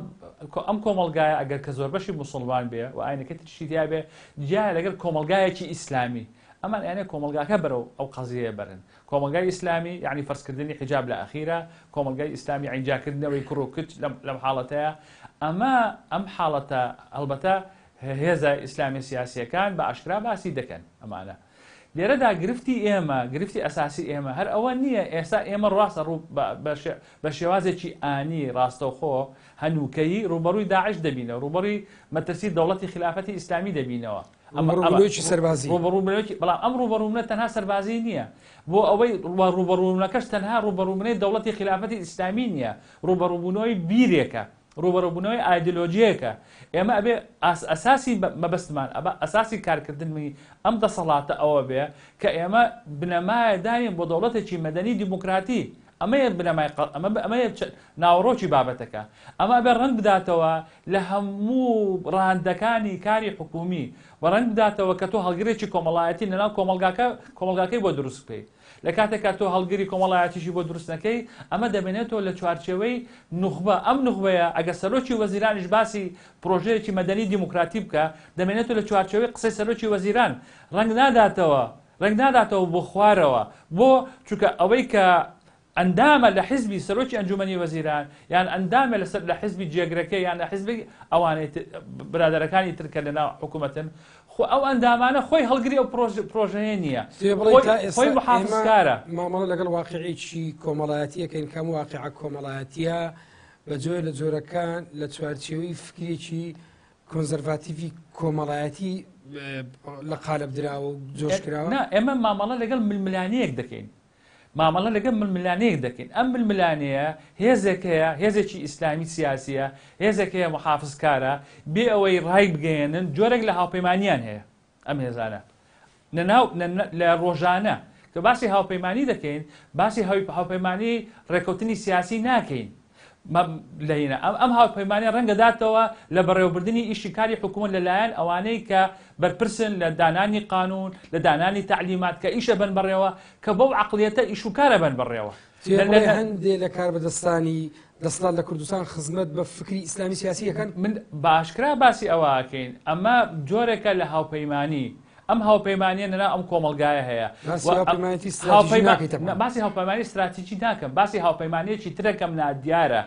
ئەم کۆمەلگایە ئەگەر کە زۆربەشی مسلمان بێ و ئاینەکە تریشی تیا بێ جیا لەگەڵ کۆمەلگایەکی ئیسلامی ئەمان ئەیانێ کۆمەلگاکە بەرەو ئەو قەزیەیە بەرن کۆمەڵگای ئیسلامی یەعنی فەرزکردنی حیجاب لە ئەخیرا، کۆمەڵگای ئیسلامی یەعنی جیاکردنەوەی کوڕ و کچ لەم لەم حاڵەتەیا، ئەمە ئەم حاڵەتە هەڵبەتە هێزە ئیسلامیە سیاسیەکان بە ئاشکرا باسی دەکەن ئەمانە. لێرەدا گرفتی ئێمە، گرفتی ئەساسی ئێمە هەر ئەوە نییە ئێستا ئێمە ڕاستە ڕوو بە شێوازێکی ئانی ڕاستەوخۆ هەنووکەیی ڕووبەڕووی داعش دەبینەوە، ڕووبەڕووی مەترسی دەوڵەتی خیلافەتی ئیسلامی دەبینەوە.
ڕووبەڕووبوونەوەیەکی سەربازی.
ڕووبەڕووبوونەوەیەکی، بەڵام ئەم ڕووبەڕووبوونە تەنها سەربازی نییە. بۆ ئەوەی ڕووبەڕووبوونەکەش تەنها ڕووبەڕووبوونەوەی دەوڵەتی خیلافەتی ئیسلامی نییە، ڕووبەڕووبوونەوەی بیرێکە، ڕووبەڕووبوونەوەی ئایدۆلۆژییەکە. ئێمە ئەبێ ئەساسی مەبەستمان، ئەبا ئەساسی کارکردنی ئەم دەسەڵاتە ئەوە بێ کە ئێمە بنەمایە دانێین بۆ دەوڵەتێکی مەدەنی دیموکراتی. ئەمەیە بنەمای قە ئەمە ئەمەیە چ ناوەڕۆکی بابەتەکە. ئەمە ئەبێ ڕەنگ بداتەوە لە هەموو ڕەهەندەکانی کاری حکوومی و ڕەنگ بداتەوە کە تۆ هەڵگرێکی کۆمەڵایەتی لەناو کۆمەڵگاکە کۆمەڵگاکەی بۆ دروست بکەی. لە کاتێکا تۆ هەڵگری کۆمەڵایەتیشی بۆ دروست نەکەی، ئەمە دەمێنێتەوە لە چوارچێوەی نوخبە. ئەم نوخبەیە ئەگەر سەرۆکی وەزیرانیش باسی پرۆژەیەکی مەدەنی دیموکراتی بکا، دەمێنێتەوە لە چوارچێوەی قسەی سەرۆکی وەزیران. ڕەنگ ناداتەوە. ڕەنگ ناداتەوە بۆ خوارەوە، بۆ؟ چونکە ئەوەی کە ئەندامە لە حیزبی سەرۆکی ئەنجومەنی وەزیران یان ئەندامە لەسەر لە حیزبی جێگرەکەی یان لە حیزبی ئەوانەی برادەرەکانی تر کە لەناو حکوومەتن خۆ ئەو ئەندامانە خۆی هەڵگری ئەو پرۆژەیە نییە خۆی محافزکارە.
مامەڵە لەگەڵ واقعێکی کۆمەڵایەتیەکەین کەم واقعە کۆمەڵایەتیە بە جۆرە لە جۆرەکان لە چوارچێوەی فکرێکی کۆنزەرڤاتیڤی کۆمەڵایەتی لە قالب دراوە و جۆش کراوە؟
نا، ئێمە مامەڵە لەگەڵ ململانێیەک دەکەین. مامەڵە لەگەڵ ململانێیەک دەکەین. ئەم ململانێیە هێزێک هەیە، هێزێکی ئیسلامی سیاسییە، هێزێک هەیە موحافزکارە، بێ ئەوەی ڕایبگەیەنن جۆرێک لە هاوپەیمانییان هەیە ئەم هێزانە. لەناو لە ڕۆژانە کە باسی هاوپەیمانی دەکەین باسی هاوپەیمانی ڕێکەوتنی سیاسی ناکەین لەینە ئەم ئەم هاوپەیمانە ڕەنگە داتەوە لە بەڕێوەبردننی ئیشی کاری حکوومەت لەلایەن ئەوانەی کە بەرپرسن لە دانانی قانون لە دانانی تعلیمات کە ئیشە بن بەڕێوە کە بەو عقلیەتە ئیش و کارە بن بەڕێوە
هەندێ لە کاربەدەستانی دەسەڵات لە کوردستان خزمەت بە فکری ئیسلامی سیاسی ئەکەن؟
من بە ئاشکرا باسی ئەوە ئەکەین ئەمە جۆرێکە لە هاوپەیمانی ئەم هاوپەیمانیە لەناو ئەم کۆمەڵگایە هەیە
باسی هاوپەیمانێتی ستراتیژی ناکەیت تەبعەن.
باسی هاوپەیمانی ستراتیژی ناکەم باسی هاوپەیمانیەکی ترەکەم نادیارە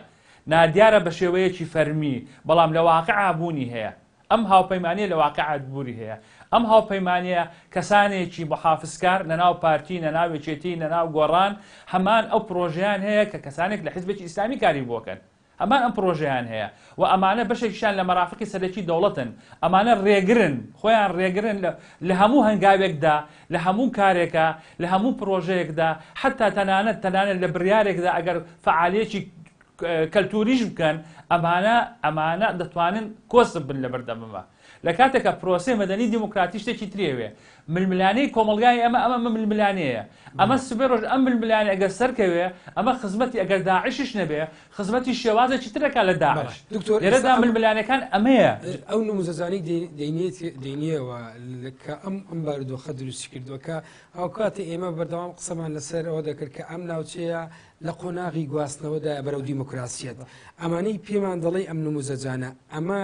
نادیارە بە شێوەیەکی فەرمی بەڵام لە واقعا بوونی هەیە ئەم هاوپەیمانیە لە واقعا بوونی هەیە ئەم هاوپەیمانیە کەسانێکی محافزکار لەناو پارتی لەناو یەکێتی لەناو گۆڕان هەمان ئەو پرۆژەیان هەیە کە کەسانێک لە حیزبێکی ئیسلامی کاری بۆکەن هەمان ئەم پرۆژەیان هەیە و ئەمانە بەشێکیشیان لە مەرافقی سەرەکی دەوڵەتن ئەمانە ڕێگرن خۆیان ڕێگرن لە هەموو هەنگاوێکدا لە هەموو کارێکا لە هەموو پرۆژەیەکدا حتا تەنانەت تەنانەت لە بڕیارێکدا ئەگەر فەعالیەکی کەلتوریش بکەن ئەمانە ئەمانە دەتوانن کۆسپ بن لەبەردەم ئەمە لە کاتێکا پرۆسەی مەدەنی دیموکراتی شتێکی تری ئەوێ ململانێی کۆمەڵگای ئەمە ئەمە ململانێیە ئەمە سبەی ڕۆژ ئەم ململانێ ئەگەر سەرکەوێ ئەمە خزمەتی ئەگەر داعشیش نەبێ خزمەتی شێوازێکی ترەکە لە داعش
دکتۆر
لێرەدا ململانێکان ئەمەیە
ئەو نموزەزانی دەینیەوە کە ئەم ئەم بارودۆخە دروستی کردووە کە هاوکاتی ئێمە بەردەوام قسەمان لەسەر ئەوە دەکرد کە ئەم ناوچەیە لە قۆناغی گواستنەوەدایە بەرەو دیموکراسیەت. ئەمانەی پێمان دەڵێی ئەم نموزەجانە، ئەمە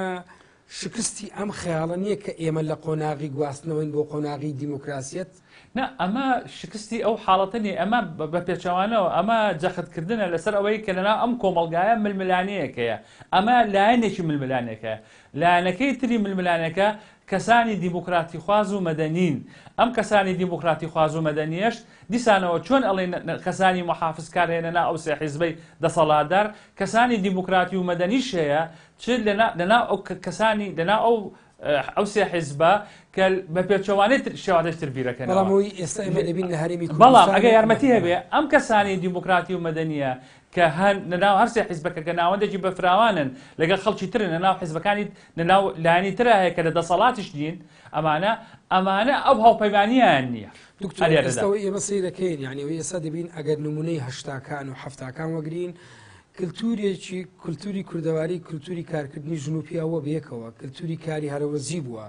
شکستی ئەم خەیاڵە نییە کە ئێمە لە قۆناغی گواستنەوەین بۆ قۆناغی دیموکراسیەت؟
نا، ئەمە شکستی ئەو حاڵەتە نییە، ئەمە بە پێچەوانەوە، ئەمە جەختکردنە لەسەر ئەوەی کە لەناو ئەم کۆمەڵگایە ململانێیەک هەیە، ئەمە لایەنێکی ململانێکەیە، لایەنەکەی تری ململانێکە کەسانی دیموکراتیخواز و مەدەنین، ئەم کەسانی دیموکراتیخواز و مەدەنییەش دیسانەوە چۆن ئەڵێی کەسانی موحافزکار هەیە لەناو ئەو سێ حیزبەی دەسەڵاتدار، کەسانی دیموکراتی و مەدەنیش هەیە چ لەناو ئەو کەسانی لەناو ئەو ئەو سێ حیزبە کە بە پێچەوانەی شێوازێکی تر بیرەکەنەوە.
بەڵام ئەوەی ئێستا ئێمە دەبین لە هەرێمی کوردستان
بەڵام ئەگەر یارمەتی هەبێ ئەم کەسانی دیموکراتی و مەدەنییە کە هەن لەناو هەر سێ حیزبەکە کە ناوەندێکی بەفراوانن لەگەڵ خەڵکی ترن لەناو حیزبەکانی لەناو لایەنی ترا هەیە کە لە دەسەڵاتیش نین ئەمانە ئەمانە ئەو هاوپەیمانیان نییە.
دکتۆر ئێستا ئەوەی ئێمە سەیرەکەین یانی ئەوەی ئێستا دەبین ئەگەر نمونەی هەشتاکان و حەفتاکان وەگرین. کلتورێکی کلتوری کوردەواری کلتوری کارکردنی ژن و پیاوە بەیەکەوە، کلتوری کاری هەرەوەزی بووە،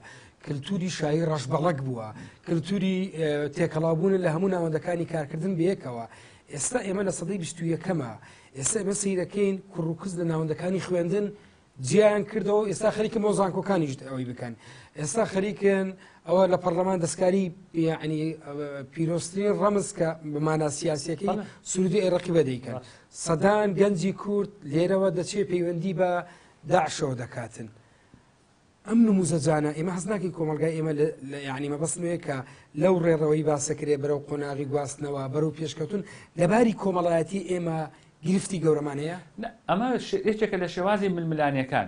کلتوری شایی ڕەشبەڵەک بووە، کلتوری تێکەڵاوبوونە لە هەموو ناوەندەکانی کارکردن بەیەکەوە. ئێستا ئێمە لە سەدەی 21ەمە، ئێستا ئێمە سەیرەکەین کوڕ و کچ لە ناوەندەکانی خوێندن جیایان کردەوە، ئێستا خەریکن بۆ زانکۆکانیش ئەوەی بکەن، ئێستا خەریکن ئەوە لە پەرلەمان دەستکاری یعنی پیرۆزترین ڕەمز کە بە مانا سیاسیەکەی سرودی عێراقی بە دەیکەن. سەدان گەنجی کورد لێرەوە دەچێ پەیوەندی بە داعشەوە دەکاتن. ئەم نموزەجانە ئێمە هەست ناکەین کۆمەڵگای ئێمە یعنی مەبەستم ئەوەیە کە لەو ڕێڕەوەی باسەکرێ بەرەو قۆناغی گواستنەوە بەرەو پێشکەوتن لەباری کۆمەڵایەتی ئێمە گرفتی گەورەمان هەیە؟
نا، ئەمە یەکێکە لە شێوازی ململانێکان.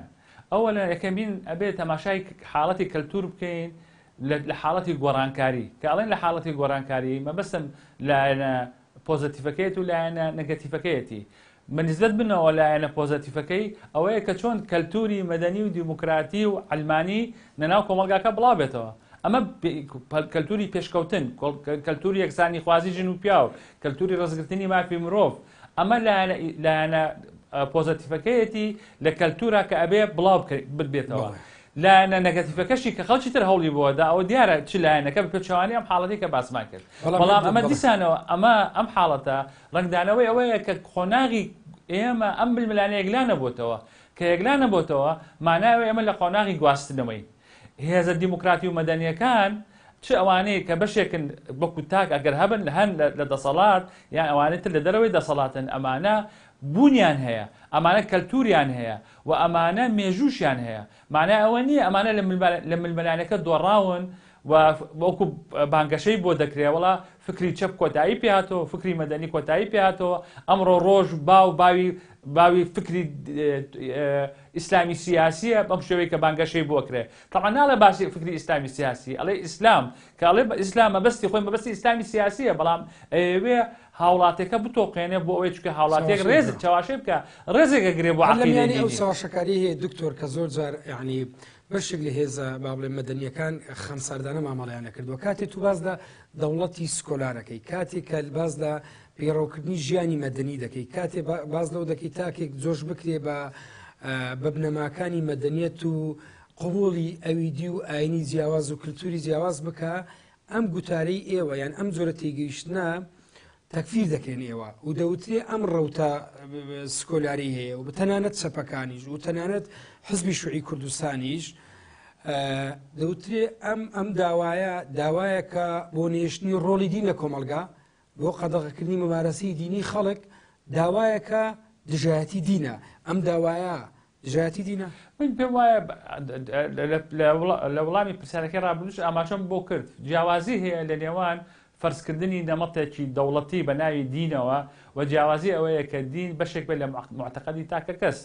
ئەوەلە یەکەمین ئەبێ تەماشای حاڵەتی کەلتور بکەین لە حاڵەتی گۆڕانکاری. کە ئەڵێن لە حاڵەتی گۆڕانکاری مەبەستم لایەنە پۆزەتیفەکەیەت و لایەنە نەگەتیفەکەیەتی. بە نیسبەت منەوە لایەنە پۆزەتیفەکەی ئەوەیە کە چۆن کەلتوری مەدەنی و دیموکراتی و عەلمانی لەناو کۆمەڵگاکە بڵاوبێتەوە. ئەمە کەلتوری پێشکەوتن، کەلتوری یەکسانیخوازی ژن و پیاو، کەلتوری ڕێزگرتنی مافی مرۆڤ، ئەمە لایەنە پۆزەتیفەکەیەتی لە کەلتورا کە ئەبێ بڵاو ببێتەوە. لایەنە نەگەتیفەکەشی کە خەڵکی تر هەوڵی بۆ دا ئەوە دیارە چ لایەنەکە بە پێچەوانەی ئەم حاڵەتی کە باسمان کرد. بەڵام ئەمە دیسانەوە ئەمە ئەم حاڵەتە ڕەنگدانەوەی ئەوەیە کە قۆناغی ئێمە ئەم ململانێ یەکلا نەبۆتەوە. کە یەکلا نەبۆتەوە مانای ئەوەیە ئێمە لە قۆناغی گواستنەوەین. هێزە دیموکراتی و مەدەنییەکان چ ئەوانەی کە بەشێکن وەکو تاک ئەگەر هەبن هەن لە دەسەڵات یان ئەوانەی تر لە دەرەوەی دەسەڵاتن ئەمانە بوونیان هەیە، ئەمانە کەلتوریان هەیە و ئەمانە مێژووشیان هەیە. مانای ئەوە نییە ئەمانە لە ململانێکە دۆڕاون و وەکو بانگەشەی بۆ دەکرێ وەڵا فکری چەپ کۆتایی پێهاتەوە، فکری مەدەنی کۆتایی پێهاتەوە، ئەمڕۆ ڕۆژ باو باوی باوی فکری ئیسلامی سیاسیە بەم شێوەی کە بانگەشەی بۆ کرێ. تەبعەن ناڵێ باسی فکری ئیسلامی سیاسی، ئەڵێ ئیسلام، کە ئەڵێ ئیسلام مەبەستی خۆی مەبەستی ئیسلامی سیاسیە، بەڵام ئەیەوێ هاوڵاتیەکە بتۆقێنێ بۆ ئەوەی چونکە هاوڵاتیەک ڕێز چەواشەی بکە ڕێزێک ئەگرێ بۆ
هەر لە
عەقیدەی
میانی ئەو
دینی.
چەواشەکاریە هەیە دکتۆر کە زۆر جار یعنی بەشێک لە هێزە با بڵێم مەدەنیەکان خەمساردانە مامەڵەیان نەکردووە. کاتێ تو باس لە دەوڵەتی سکۆلارەکەی، کاتێ کە باس لە پەیڕەوکردنی ژیانی مەدەنی دەکەی، کاتێ باس لەوە دەکەی تاکێک جۆش بکرێ بە بنەماکانی مەدەنیەت و قبوڵی ئەویدی و ئاینی جیاواز و کلتوری جیاواز بکە، ئەم گوتارەی ئێوە یان ئەم جۆرە تێگەیشتنە تەکفیر دەکرێن ئێوە و دەوترێ ئەم ڕەوتە سکۆلاری هەیە و تەنانەت چەپەکانیش و تەنانەت حزبی شوعی کوردستانیش دەوترێ ئەم ئەم داوایە داوایەکە بۆ نێشتنی ڕۆڵی دین لە کۆمەلگا بۆ قەدەغەکردنی ممارەسەی دینی خەڵک داوایەکە دژایەتی دینە ئەم داوایە دژایەتی دینە؟
من پێم وایە لە وەڵامی پرسیارەکەی ڕابردووش ئاماژەم بۆ کرد جیاوازی هەیە لە نێوان فەرزکردنی نەمەتێکی دەوڵەتی بە ناوی دینەوە و جیاوازی ئەوەیە کە دین بەشێک بێت لە موعتەقەدی تاکەکەس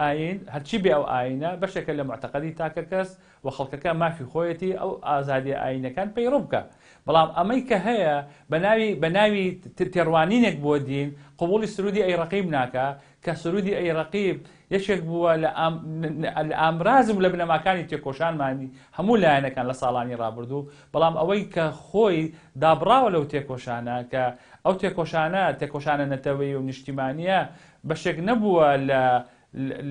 ئایین هەرچی بێ ئەو ئایینە بەشێکە لە موعتەقەدی تاکەکەس و خەڵکەکە مافی خۆیەتی ئەو ئازادیە ئایینەکان پەیڕەو بکا بەڵام ئەمەی کە هەیە بە ناوی بە ناوی تێڕوانینێک بۆ دین قبوڵی سرودی ئەی ڕەقیب ناکا کە سرودی ئەی ڕەقیب یەکێک بووە لە لە ئامراز و لە بنەماکانی تێکۆشانمانی هەموو لایەنەکان لە ساڵانی ڕابردوو، بەڵام ئەوەی کە خۆی دابڕاوە لەو تێکۆشانە، کە ئەو تێکۆشانە، تێکۆشانە نەتەوەیی و نیشتیمانییە بەشێک نەبووە لە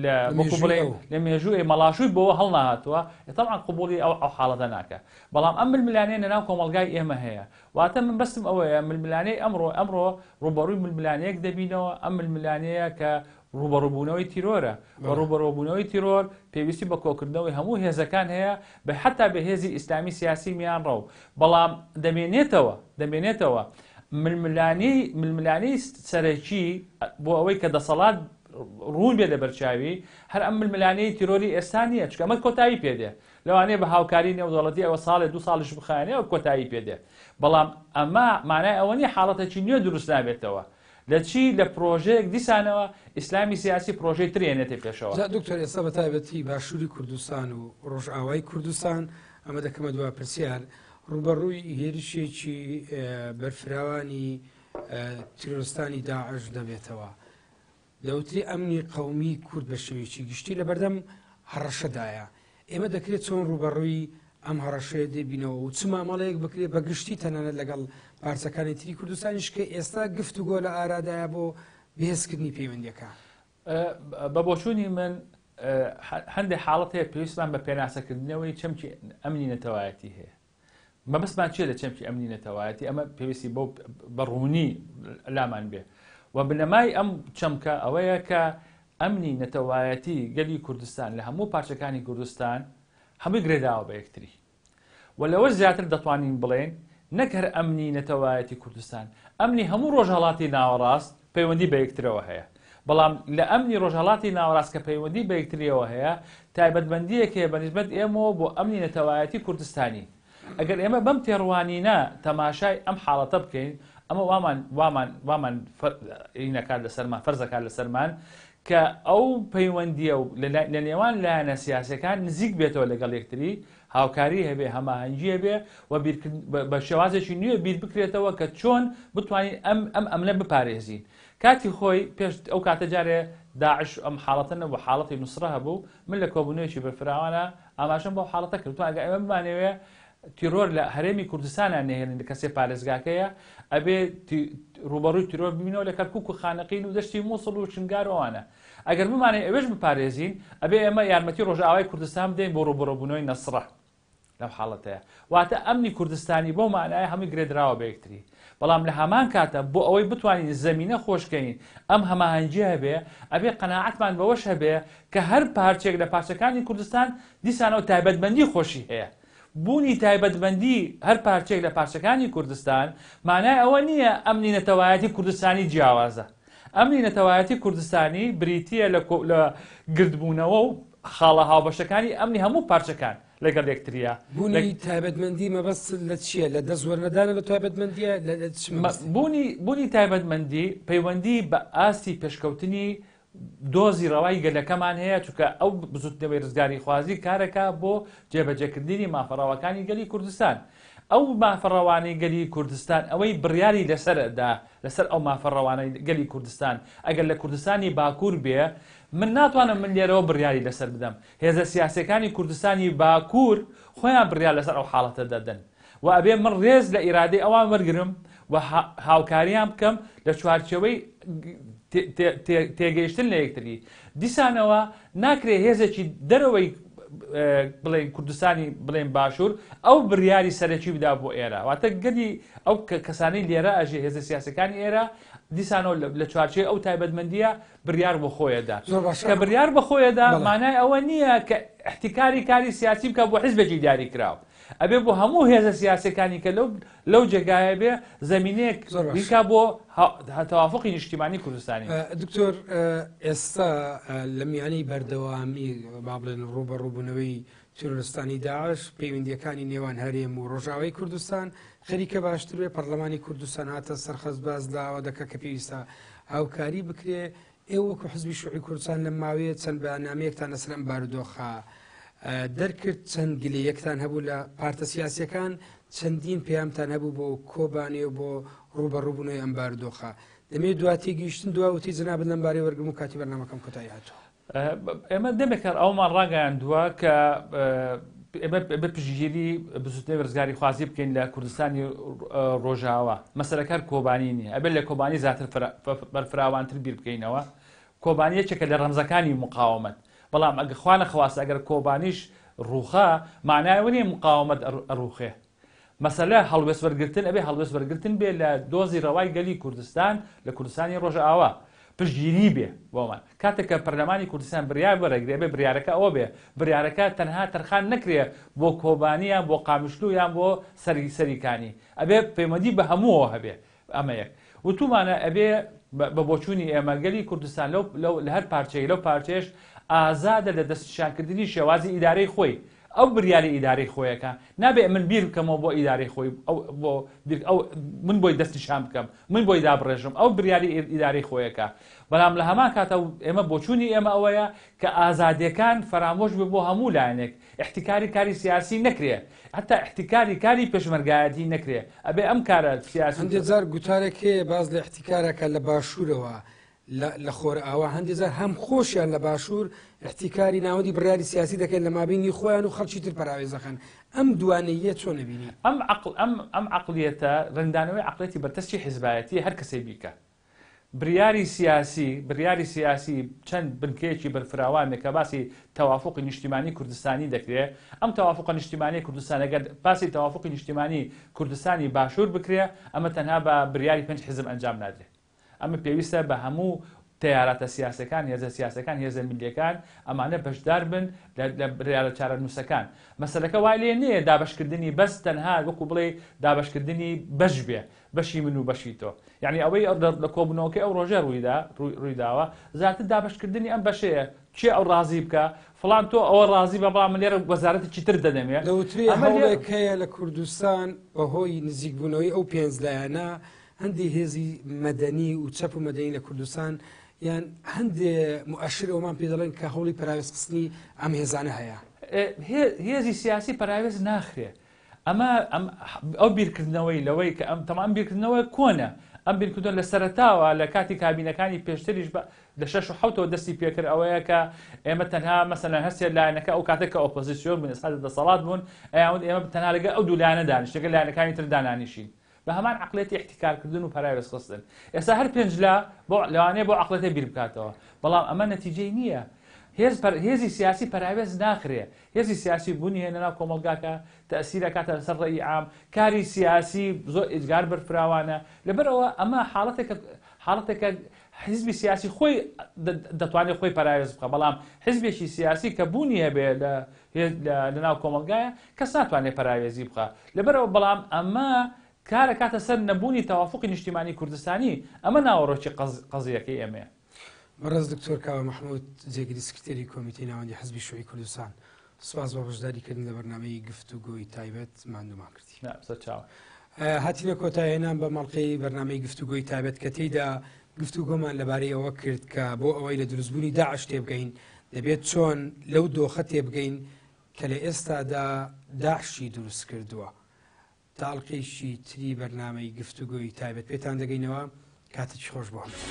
لە وەکوو بڵێین لە مێژووی مەڵاشووی بۆوە هەڵنەهاتووە، تەبعەن قبووڵی ئەو ئەو حاڵەتە ناکا. بەڵام ئەم ململانێیە لەناو کۆمەڵگای ئێمە هەیە. واتە مەبەستم ئەوەیە ململانێی ئەمڕۆ ئەمڕۆ ڕووبەڕووی ململانێیەک دەبینەوە، ئەم ململانێیە کە ڕووبەڕووبوونەوەی تیرۆرە و ڕووبەڕووبوونەوەی تیرۆر پێویستی بە کۆکردنەوەی هەموو هێزەکان هەیە بە حەتا بە هێزی ئیسلامی سیاسی میانڕەو بەڵام دەمێنێتەوە دەمێنێتەوە ململانێی ململانێی سەرەکی بۆ ئەوەی کە دەسەڵات ڕوون بێت لەبەرچاوی هەر ئەم ململانێی تیرۆری ئێستا نییە چونکە ئەمە کۆتایی پێدێ لەوانەیە بە هاوکاری نێودەوڵەتی ئەوە ساڵێ دوو ساڵیش بخایەنێ ئەو کۆتایی پێ دێ. بەڵام ئەمە مانای ئەوە نییە حاڵەتێکی نوێ دروست نابێتەوە. لە چی؟ لە پرۆژەیەک دیسانەوە ئیسلامی سیاسی پرۆژەی تر ێنێتە پێشەوە.
جا دکتۆر ئێستا بە تایبەتی باشووری کوردستان و ڕۆژئاوای کوردستان ئەمە دەکەمە دوا پرسیار ڕووبەڕووی هێرشێکی بەرفراوانی تیرۆرستانی داعش دەبێتەوە. دەوترێ ئەمنی قەومی کورد بە شێوەیەکی گشتی لەبەردەم هەڕەشەدایە، ئێمە دەکرێت چۆن ڕووبەڕووی ئەم هەڕەشەیە دەبینەوە و چ مامەڵەیەک بکرێت بە گشتی تەنانەت لەگەڵ پارچەکانی تری کوردستانیش کە ئێستا گفتوگۆ لە ئارادایە بۆ بەهێزکردنی پەیوەندییەکان؟
بە بۆچوونی من هەندێک حاڵەت هەیە پێویستمان بە پێناسەکردنەوەی چەمکی ئەمنی نەتەوایەتی هەیە. مەبەستمان چییە لە چەمکی ئەمنی نەتەوایەتی؟ ئەمە پێویستی بەو بە ڕوونی لامان بێ و بنەمای ئەم چەمکە ئەوەیە کە ئەمنی نەتەوایەتی گەلی کوردستان لە هەموو پارچەکانی کوردستان هەمووی گرێداوە بە یەکتری و لەوەش زیاتر دەتوانین بڵێین نەک هەر ئەمنی نەتەوایەتی کوردستان، ئەمنی هەموو ڕۆژهەڵاتی ناوەڕاست پەیوەندی بە یەکترەوە هەیە. بەڵام لە ئەمنی ڕۆژهەڵاتی ناوەڕاست کە پەیوەندی بە یەکترییەوە هەیە، تایبەتمەندییەک هەیە بە نیسبەت ئێمەوە بۆ ئەمنی نەتەوایەتی کوردستانی. ئەگەر ئێمە بەم تێڕوانینە تەماشای ئەم حاڵەتە بکەین، ئەمە وامان وامان وامان ینەکات لەسەرمان، فەرزەکات لەسەرمان کە ئەو پەیوەندییە و لە نێوان لایەنە سیاسییەکان نزیک بێتەوە لەگەڵ یەکتری، هاوکاری هەبێ، هەماهەنگی هەبێ و بە شێوازێکی نوێ بیر بکرێتەوە کە چۆن بتوانین ئەم ئەم ئەمنە بپارێزین. کاتی خۆی پێش ئەو کاتە جارێ داعش ئەم حاڵەتە نەبوو، حاڵەتی نوسرە هەبوو، من لە کۆبوونەوەیەکی بەرفراوانە ئاماژەم بەو حاڵەتە کرد، وتم ئەگەر ئێمە بمانەوێ تیرۆر لە هەرێمی کوردستانا نەهێڵین کە سێ پارێزگاکەیە، ئەبێ ڕووبەڕووی تیرۆر ببینەوە لە کەرکووک و خانەقین و دەشتی مووسڵ و شنگار و ئەوانە. ئەگەر بمانەوێ ئەوێش بپارێزین، ئەبێ ئێمە یارمەتی ڕۆژئاوای کوردستان بدەین بۆ ڕووبەڕووبوونەوەی نەسڕە لەو حاڵەتەیە. واتە ئەمنی کوردستانی بەو مانایە هەمووی گرێدراوە بە یەکتری. بەڵام لە هەمان کاتە بۆ ئەوەی بتوانین زەمینە خۆشکەین ئەم هەماهەنگیە هەبێ، ئەبێ قەناعەتمان بەوەش هەبێ کە هەر پارچەیەک لە پارچەکانی کوردستان دیسانەوە تایبەتمەندی خۆشی هەیە. بوونی تایبەتمەندی هەر پارچەیەک لە پارچەکانی کوردستان مانای ئەوە نییە ئەمنی نەتەوایەتی کوردستانی جیاوازە. ئەمنی نەتەوایەتی کوردستانی بریتییە لە لە گردبوونەوە و خاڵە هاوبەشەکانی ئەمنی هەموو پارچەکان لەگەڵ یەکترییە.
بوونی تایبەتمەندی مەبەستت لە چییە؟ لە دەست وەرنەدانە لە تایبەتمەندییە؟ لە چ مەبەستێک؟
بوونی بوونی تایبەتمەندی پەیوەندی بە ئاستی پێشکەوتنی دۆزی ڕەوای گەلەکەمان هەیە، چونکە ئەو بزوتنەوەی ڕزگاریخوازی کارەکا بۆ جێبەجێکردنی مافە ڕەواکانی گەلی کوردستان. ئەو مافە ڕەوانەی گەلی کوردستان ئەوەی بڕیاری لەسەر دا لەسەر ئەو مافە ڕەوانەی گەلی کوردستان ئەگەر لە کوردستانی باکوور بێ من ناتوانم من لێرەوە بڕیاری لەسەر بدەم هێزە سیاسیەکانی کوردستانی باکوور خۆیان بڕیار لەسەر ئەو حاڵەتە دەدەن. و ئەبێ من ڕێز لە ئیرادەی ئەوان وەرگرم و هاوکاریان بکەم لە چوارچێوەی تێگەیشتن لە یەکتری. دیسانەوە ناکرێ هێزێکی دەرەوەی بڵێن کوردستانی بڵێن باشوور ئەو بڕیاری سەرەکی بدا بۆ ئێرە واتە گەلی ئەو کەسانەی لێرە ئەژێ هێزە سیاسەکانی ئێرە دیسانەوە لە چوارچێوەی ئەو تایبەتمەندیە بڕیار بۆ خۆیەدا کە بڕیار بە خۆیەدا مانای ئەوە نییە کە احتیکاری کاری سیاسی بکە بۆ حزبێکی دیاریکراو ئەبێ بۆ هەموو هێزە سیاسیەکانی کە لەو لەو جێگایە بێ زەمینەیەک بیکا بۆ تەوافقی نیشتیمانی کوردستانی.
دکتۆر ئێستا لە میانی بەردەوامی با بڵێن ڕووبەڕووبوونەوەی تیرۆرستانی داعش پەیوەندیەکانی نێوان هەرێم و ڕۆژاوای کوردستان خەریکە باشتر بێ پەرلەمانی کوردستان هاتە سەرخەست باس لاوە دەکە کە پێویستە هاوکاری بکرێ ئێوە وەکو حزبی شوعی کوردستان لەم ماوەیە چەند بەیاننامەیەکتان لەسەر ئەم بارودۆخە دەرکرد، چەند گلەیەکتان هەبوو لە پارتە سیاسیەکان، چەندین پەیامتان هەبوو بۆ کۆبانێ و بۆ ڕووبەڕووبوونەوەی ئەم بارودۆخە. دەمەوێت دوا تێگەیشتن دوا وتەی جەنابت لەم بارەیە وەرگرم و کاتی بەرنامەکەم کۆتایی هاتووە.
ئێمە دەمێکە ئەوەمان ڕاگەیاندووە کە ئێمە بە پشتگیری بزوتنەوەی ڕزگاریخوازی بکەین لە کوردستانی ڕۆژاوا مەسەلەکە هەر کۆبانی نییە ئەبێت لە کۆبانی زیاتر بەرفراوانتر بیر بکەینەوە کۆبانی یەکێکە لە ڕەمزەکانی مقاومەت بەڵام ئەگە خوا نەخواستە ئەگەر کۆبانیش ڕووخا معنای ئەوە نییە مقاومەت ئەڕوخێ مەسەلە هەڵوێست وەرگرتن ئەبێ هەڵوێست وەرگرتن بێ لە دۆزی ڕەوای گەلی کوردستان لە کوردستانی ڕۆژئاوا پشتگیری بێ بۆمان کاتێک کە پەرلەمانی کوردستان بریار وەرەگرێ ئەبێ بریارەکە ئەوە بێ بریارەکە تەنها تەرخان نەکرێ بۆ کۆبانی یان بۆ قامیشلو یان بۆ سەری سەریکانی ئەبێ پەیوەندی بە هەمووەوە هەبێ ئەمە یەک وتومانە ئەبێ بە بۆچوونی ئێمە گەلی کوردستان لەو لەو لە هەر پارچەیەک لەو پارچەیەش ئازادە لە دەستنیشانکردنی شێوازی ئیدارەی خۆی ئەو بریاری ئیدارەی خۆیەکە نابێ من بیر بکەمەوە بۆ ئیدارەی خۆی ئەو بۆ بیر ئەو من بۆی دەستنیشان بکەم من بۆی دابڕێژم ئەو بریاری ئیدارەی خۆیەکە بەڵام لە هەمان کاتە ئێمە بۆچوونی ئێمە ئەوەیە کە ئازادیەکان فەرامۆش بێ بۆ هەموو لایەنێک ئیحتیکاری کاری سیاسی نەکرێ هەتا ئیحتیکاری کاری پێشمەرگایەتی نەکرێ ئەبێ ئەم کارە سیاسی
هەندێ جار گوتارێک هەیە باس لە ئیحتیکارەکە لە باشوورەوە لە خۆرئاوا هەندێ جار هەم خۆشیان لە باشوور ئیحتیکاری ناوەندی بڕیاری سیاسی دەکەن لە مابینی خۆیان و خەڵکی تر پەراوێز دەخەن ئەم دوانەییە چۆن ئەبینی؟
ئەم عەقڵ ئەم ئەم عەقڵیەتە ڕەنگدانەوەی عەقڵیەتی بەرتەسکی حیزبایەتیە هەر کەسێک بیکا. بریاری سیاسی بریاری سیاسی چەند بنکەیەکی بەرفراوانێک کە باسی تەوافقی نیشتیمانی کوردستانی دەکرێ، ئەم تەوافقە نیشتیمانیە کوردستانە گەر باسی تەوافقی نیشتیمانی کوردستانی باشوور بکرێ ئەمە تەنها بە بریاری پێنج حیزب ئەنجام نادرێ. ئەمە پێویستە بە هەموو تەیاراتە سیاسەکان، هێزە سیاسەکان، هێزە میللیەکان ئەمانە بەشدار بن لە بریارە چارەنووسەکان. مەسەلەکە وای لێ نەیە دابەشکردنی بەس تەنها وەکو بڵێی دابەشکردنی بەش بێ، بەشی من و بەشی تۆ. یەعنی ئەوەی لە کۆبوونەوەکەی ئەو ڕۆژە ڕوویدا، ڕوویداوە زیاتر دابەشکردنی ئەم بەشەیە، کێ ئەو ڕازی بکا، فڵان تۆ ئەوە ڕازی بە بەڵام من لێرە وەزارەتێکی تر دەدەمێ.
دەوترێ هەوڵێک هەیە لە کوردستان بەهۆی نزیکبوونەوەی ئەو پێنج لایەنە هەندێ هێزی مەدەنی و چەپ و مەدەنی لە کوردستان یان هەندێ موئەشر ئەومان پێ دەڵێن کە هەوڵی پەراوێزخستنی ئەم هێزانە هەیە.
هێزی سیاسی پەراوێز ناخرێ. ئەمە ئەو بیرکردنەوەی لەوەی کە ئەم تەمام بیرکردنەوە کۆنە ئەم بیرکردنەوە لە سەرەتاوە لە کاتی کابینەکانی پێشتریش لە شەش و حەوتەوە دەستی پێکرد ئەوەیە کە ئێمە تەنها مەسەلەن هەرسێ لایەنەکە ئەو کاتە کە ئۆپۆزیسیۆن بوون ئێستا دەسەڵات بوون ئەیان ئێمە تەنها لەگەڵ ئەو دوو لایەنە دانیشین لەگەڵ لایەنەکانی تر دانانیشین بە هەمان عەقڵیەتی ئیحتیکارکردن و پەراوێزخستن. ئێستا هەر پێنج لا بۆ لەوانەیە بۆ عەقڵیەتە بیر بکاتەوە، بەڵام ئەمە نەتیجەی نییە. هێز پەر هێزی سیاسی پەراوێز ناخرێ. هێزی سیاسی بوونی هەیە لەناو کۆمەڵگاکە، تەئسیر ئەکاتە لەسەر ڕەئی عام، کاری سیاسی زۆر ئیجگار بەرفراوانە. لەبەرئەوە ئەمە حاڵەتێکە حاڵەتێکە حیزبی سیاسی خۆی دەتوانێت خۆی پەراوێز بخا، بەڵام حیزبێکی سیاسی کە بوونی هەبێ لە لەناو کۆمەڵگایە کەس ناتوانێت پەراوێزی بخا لەبەرئەوە بەڵام ئەمە کار ئەکاتە سەر نەبوونی تەوافوقی نیشتیمانی کوردستانی ئەمە ناوەڕۆکی قەزیەکەی ئێمەیە.
بەڕێز دکتۆر کاوە مەحمود جێگری سکرتێری کۆمیتەی ناوەندی حزبی شوعی کوردستان سوپاس بۆ بەشداری کردن لە بەرنامەی گفتوگۆی تایبەت ماندوومان کردی.
سەرچاوە.
هاتینە کۆتایهێنان بە مەڵقەی بەرنامەی گفتوگۆی تایبەت کە تێیدا گفتوگۆمان لەبارەی ئەوە کرد کە بۆ ئەوەی لە دروستبوونی داعش تێبگەین دەبێت چۆن لەو دۆخە تێبگەین کە لە ئێستادا داعشی دروست کردووە. تا ئەڵقەیەکی تری بەرنامەی گفتوگۆی تایبەت پێتان دەگەینەوە کاتێکی خۆش بۆ هەموو.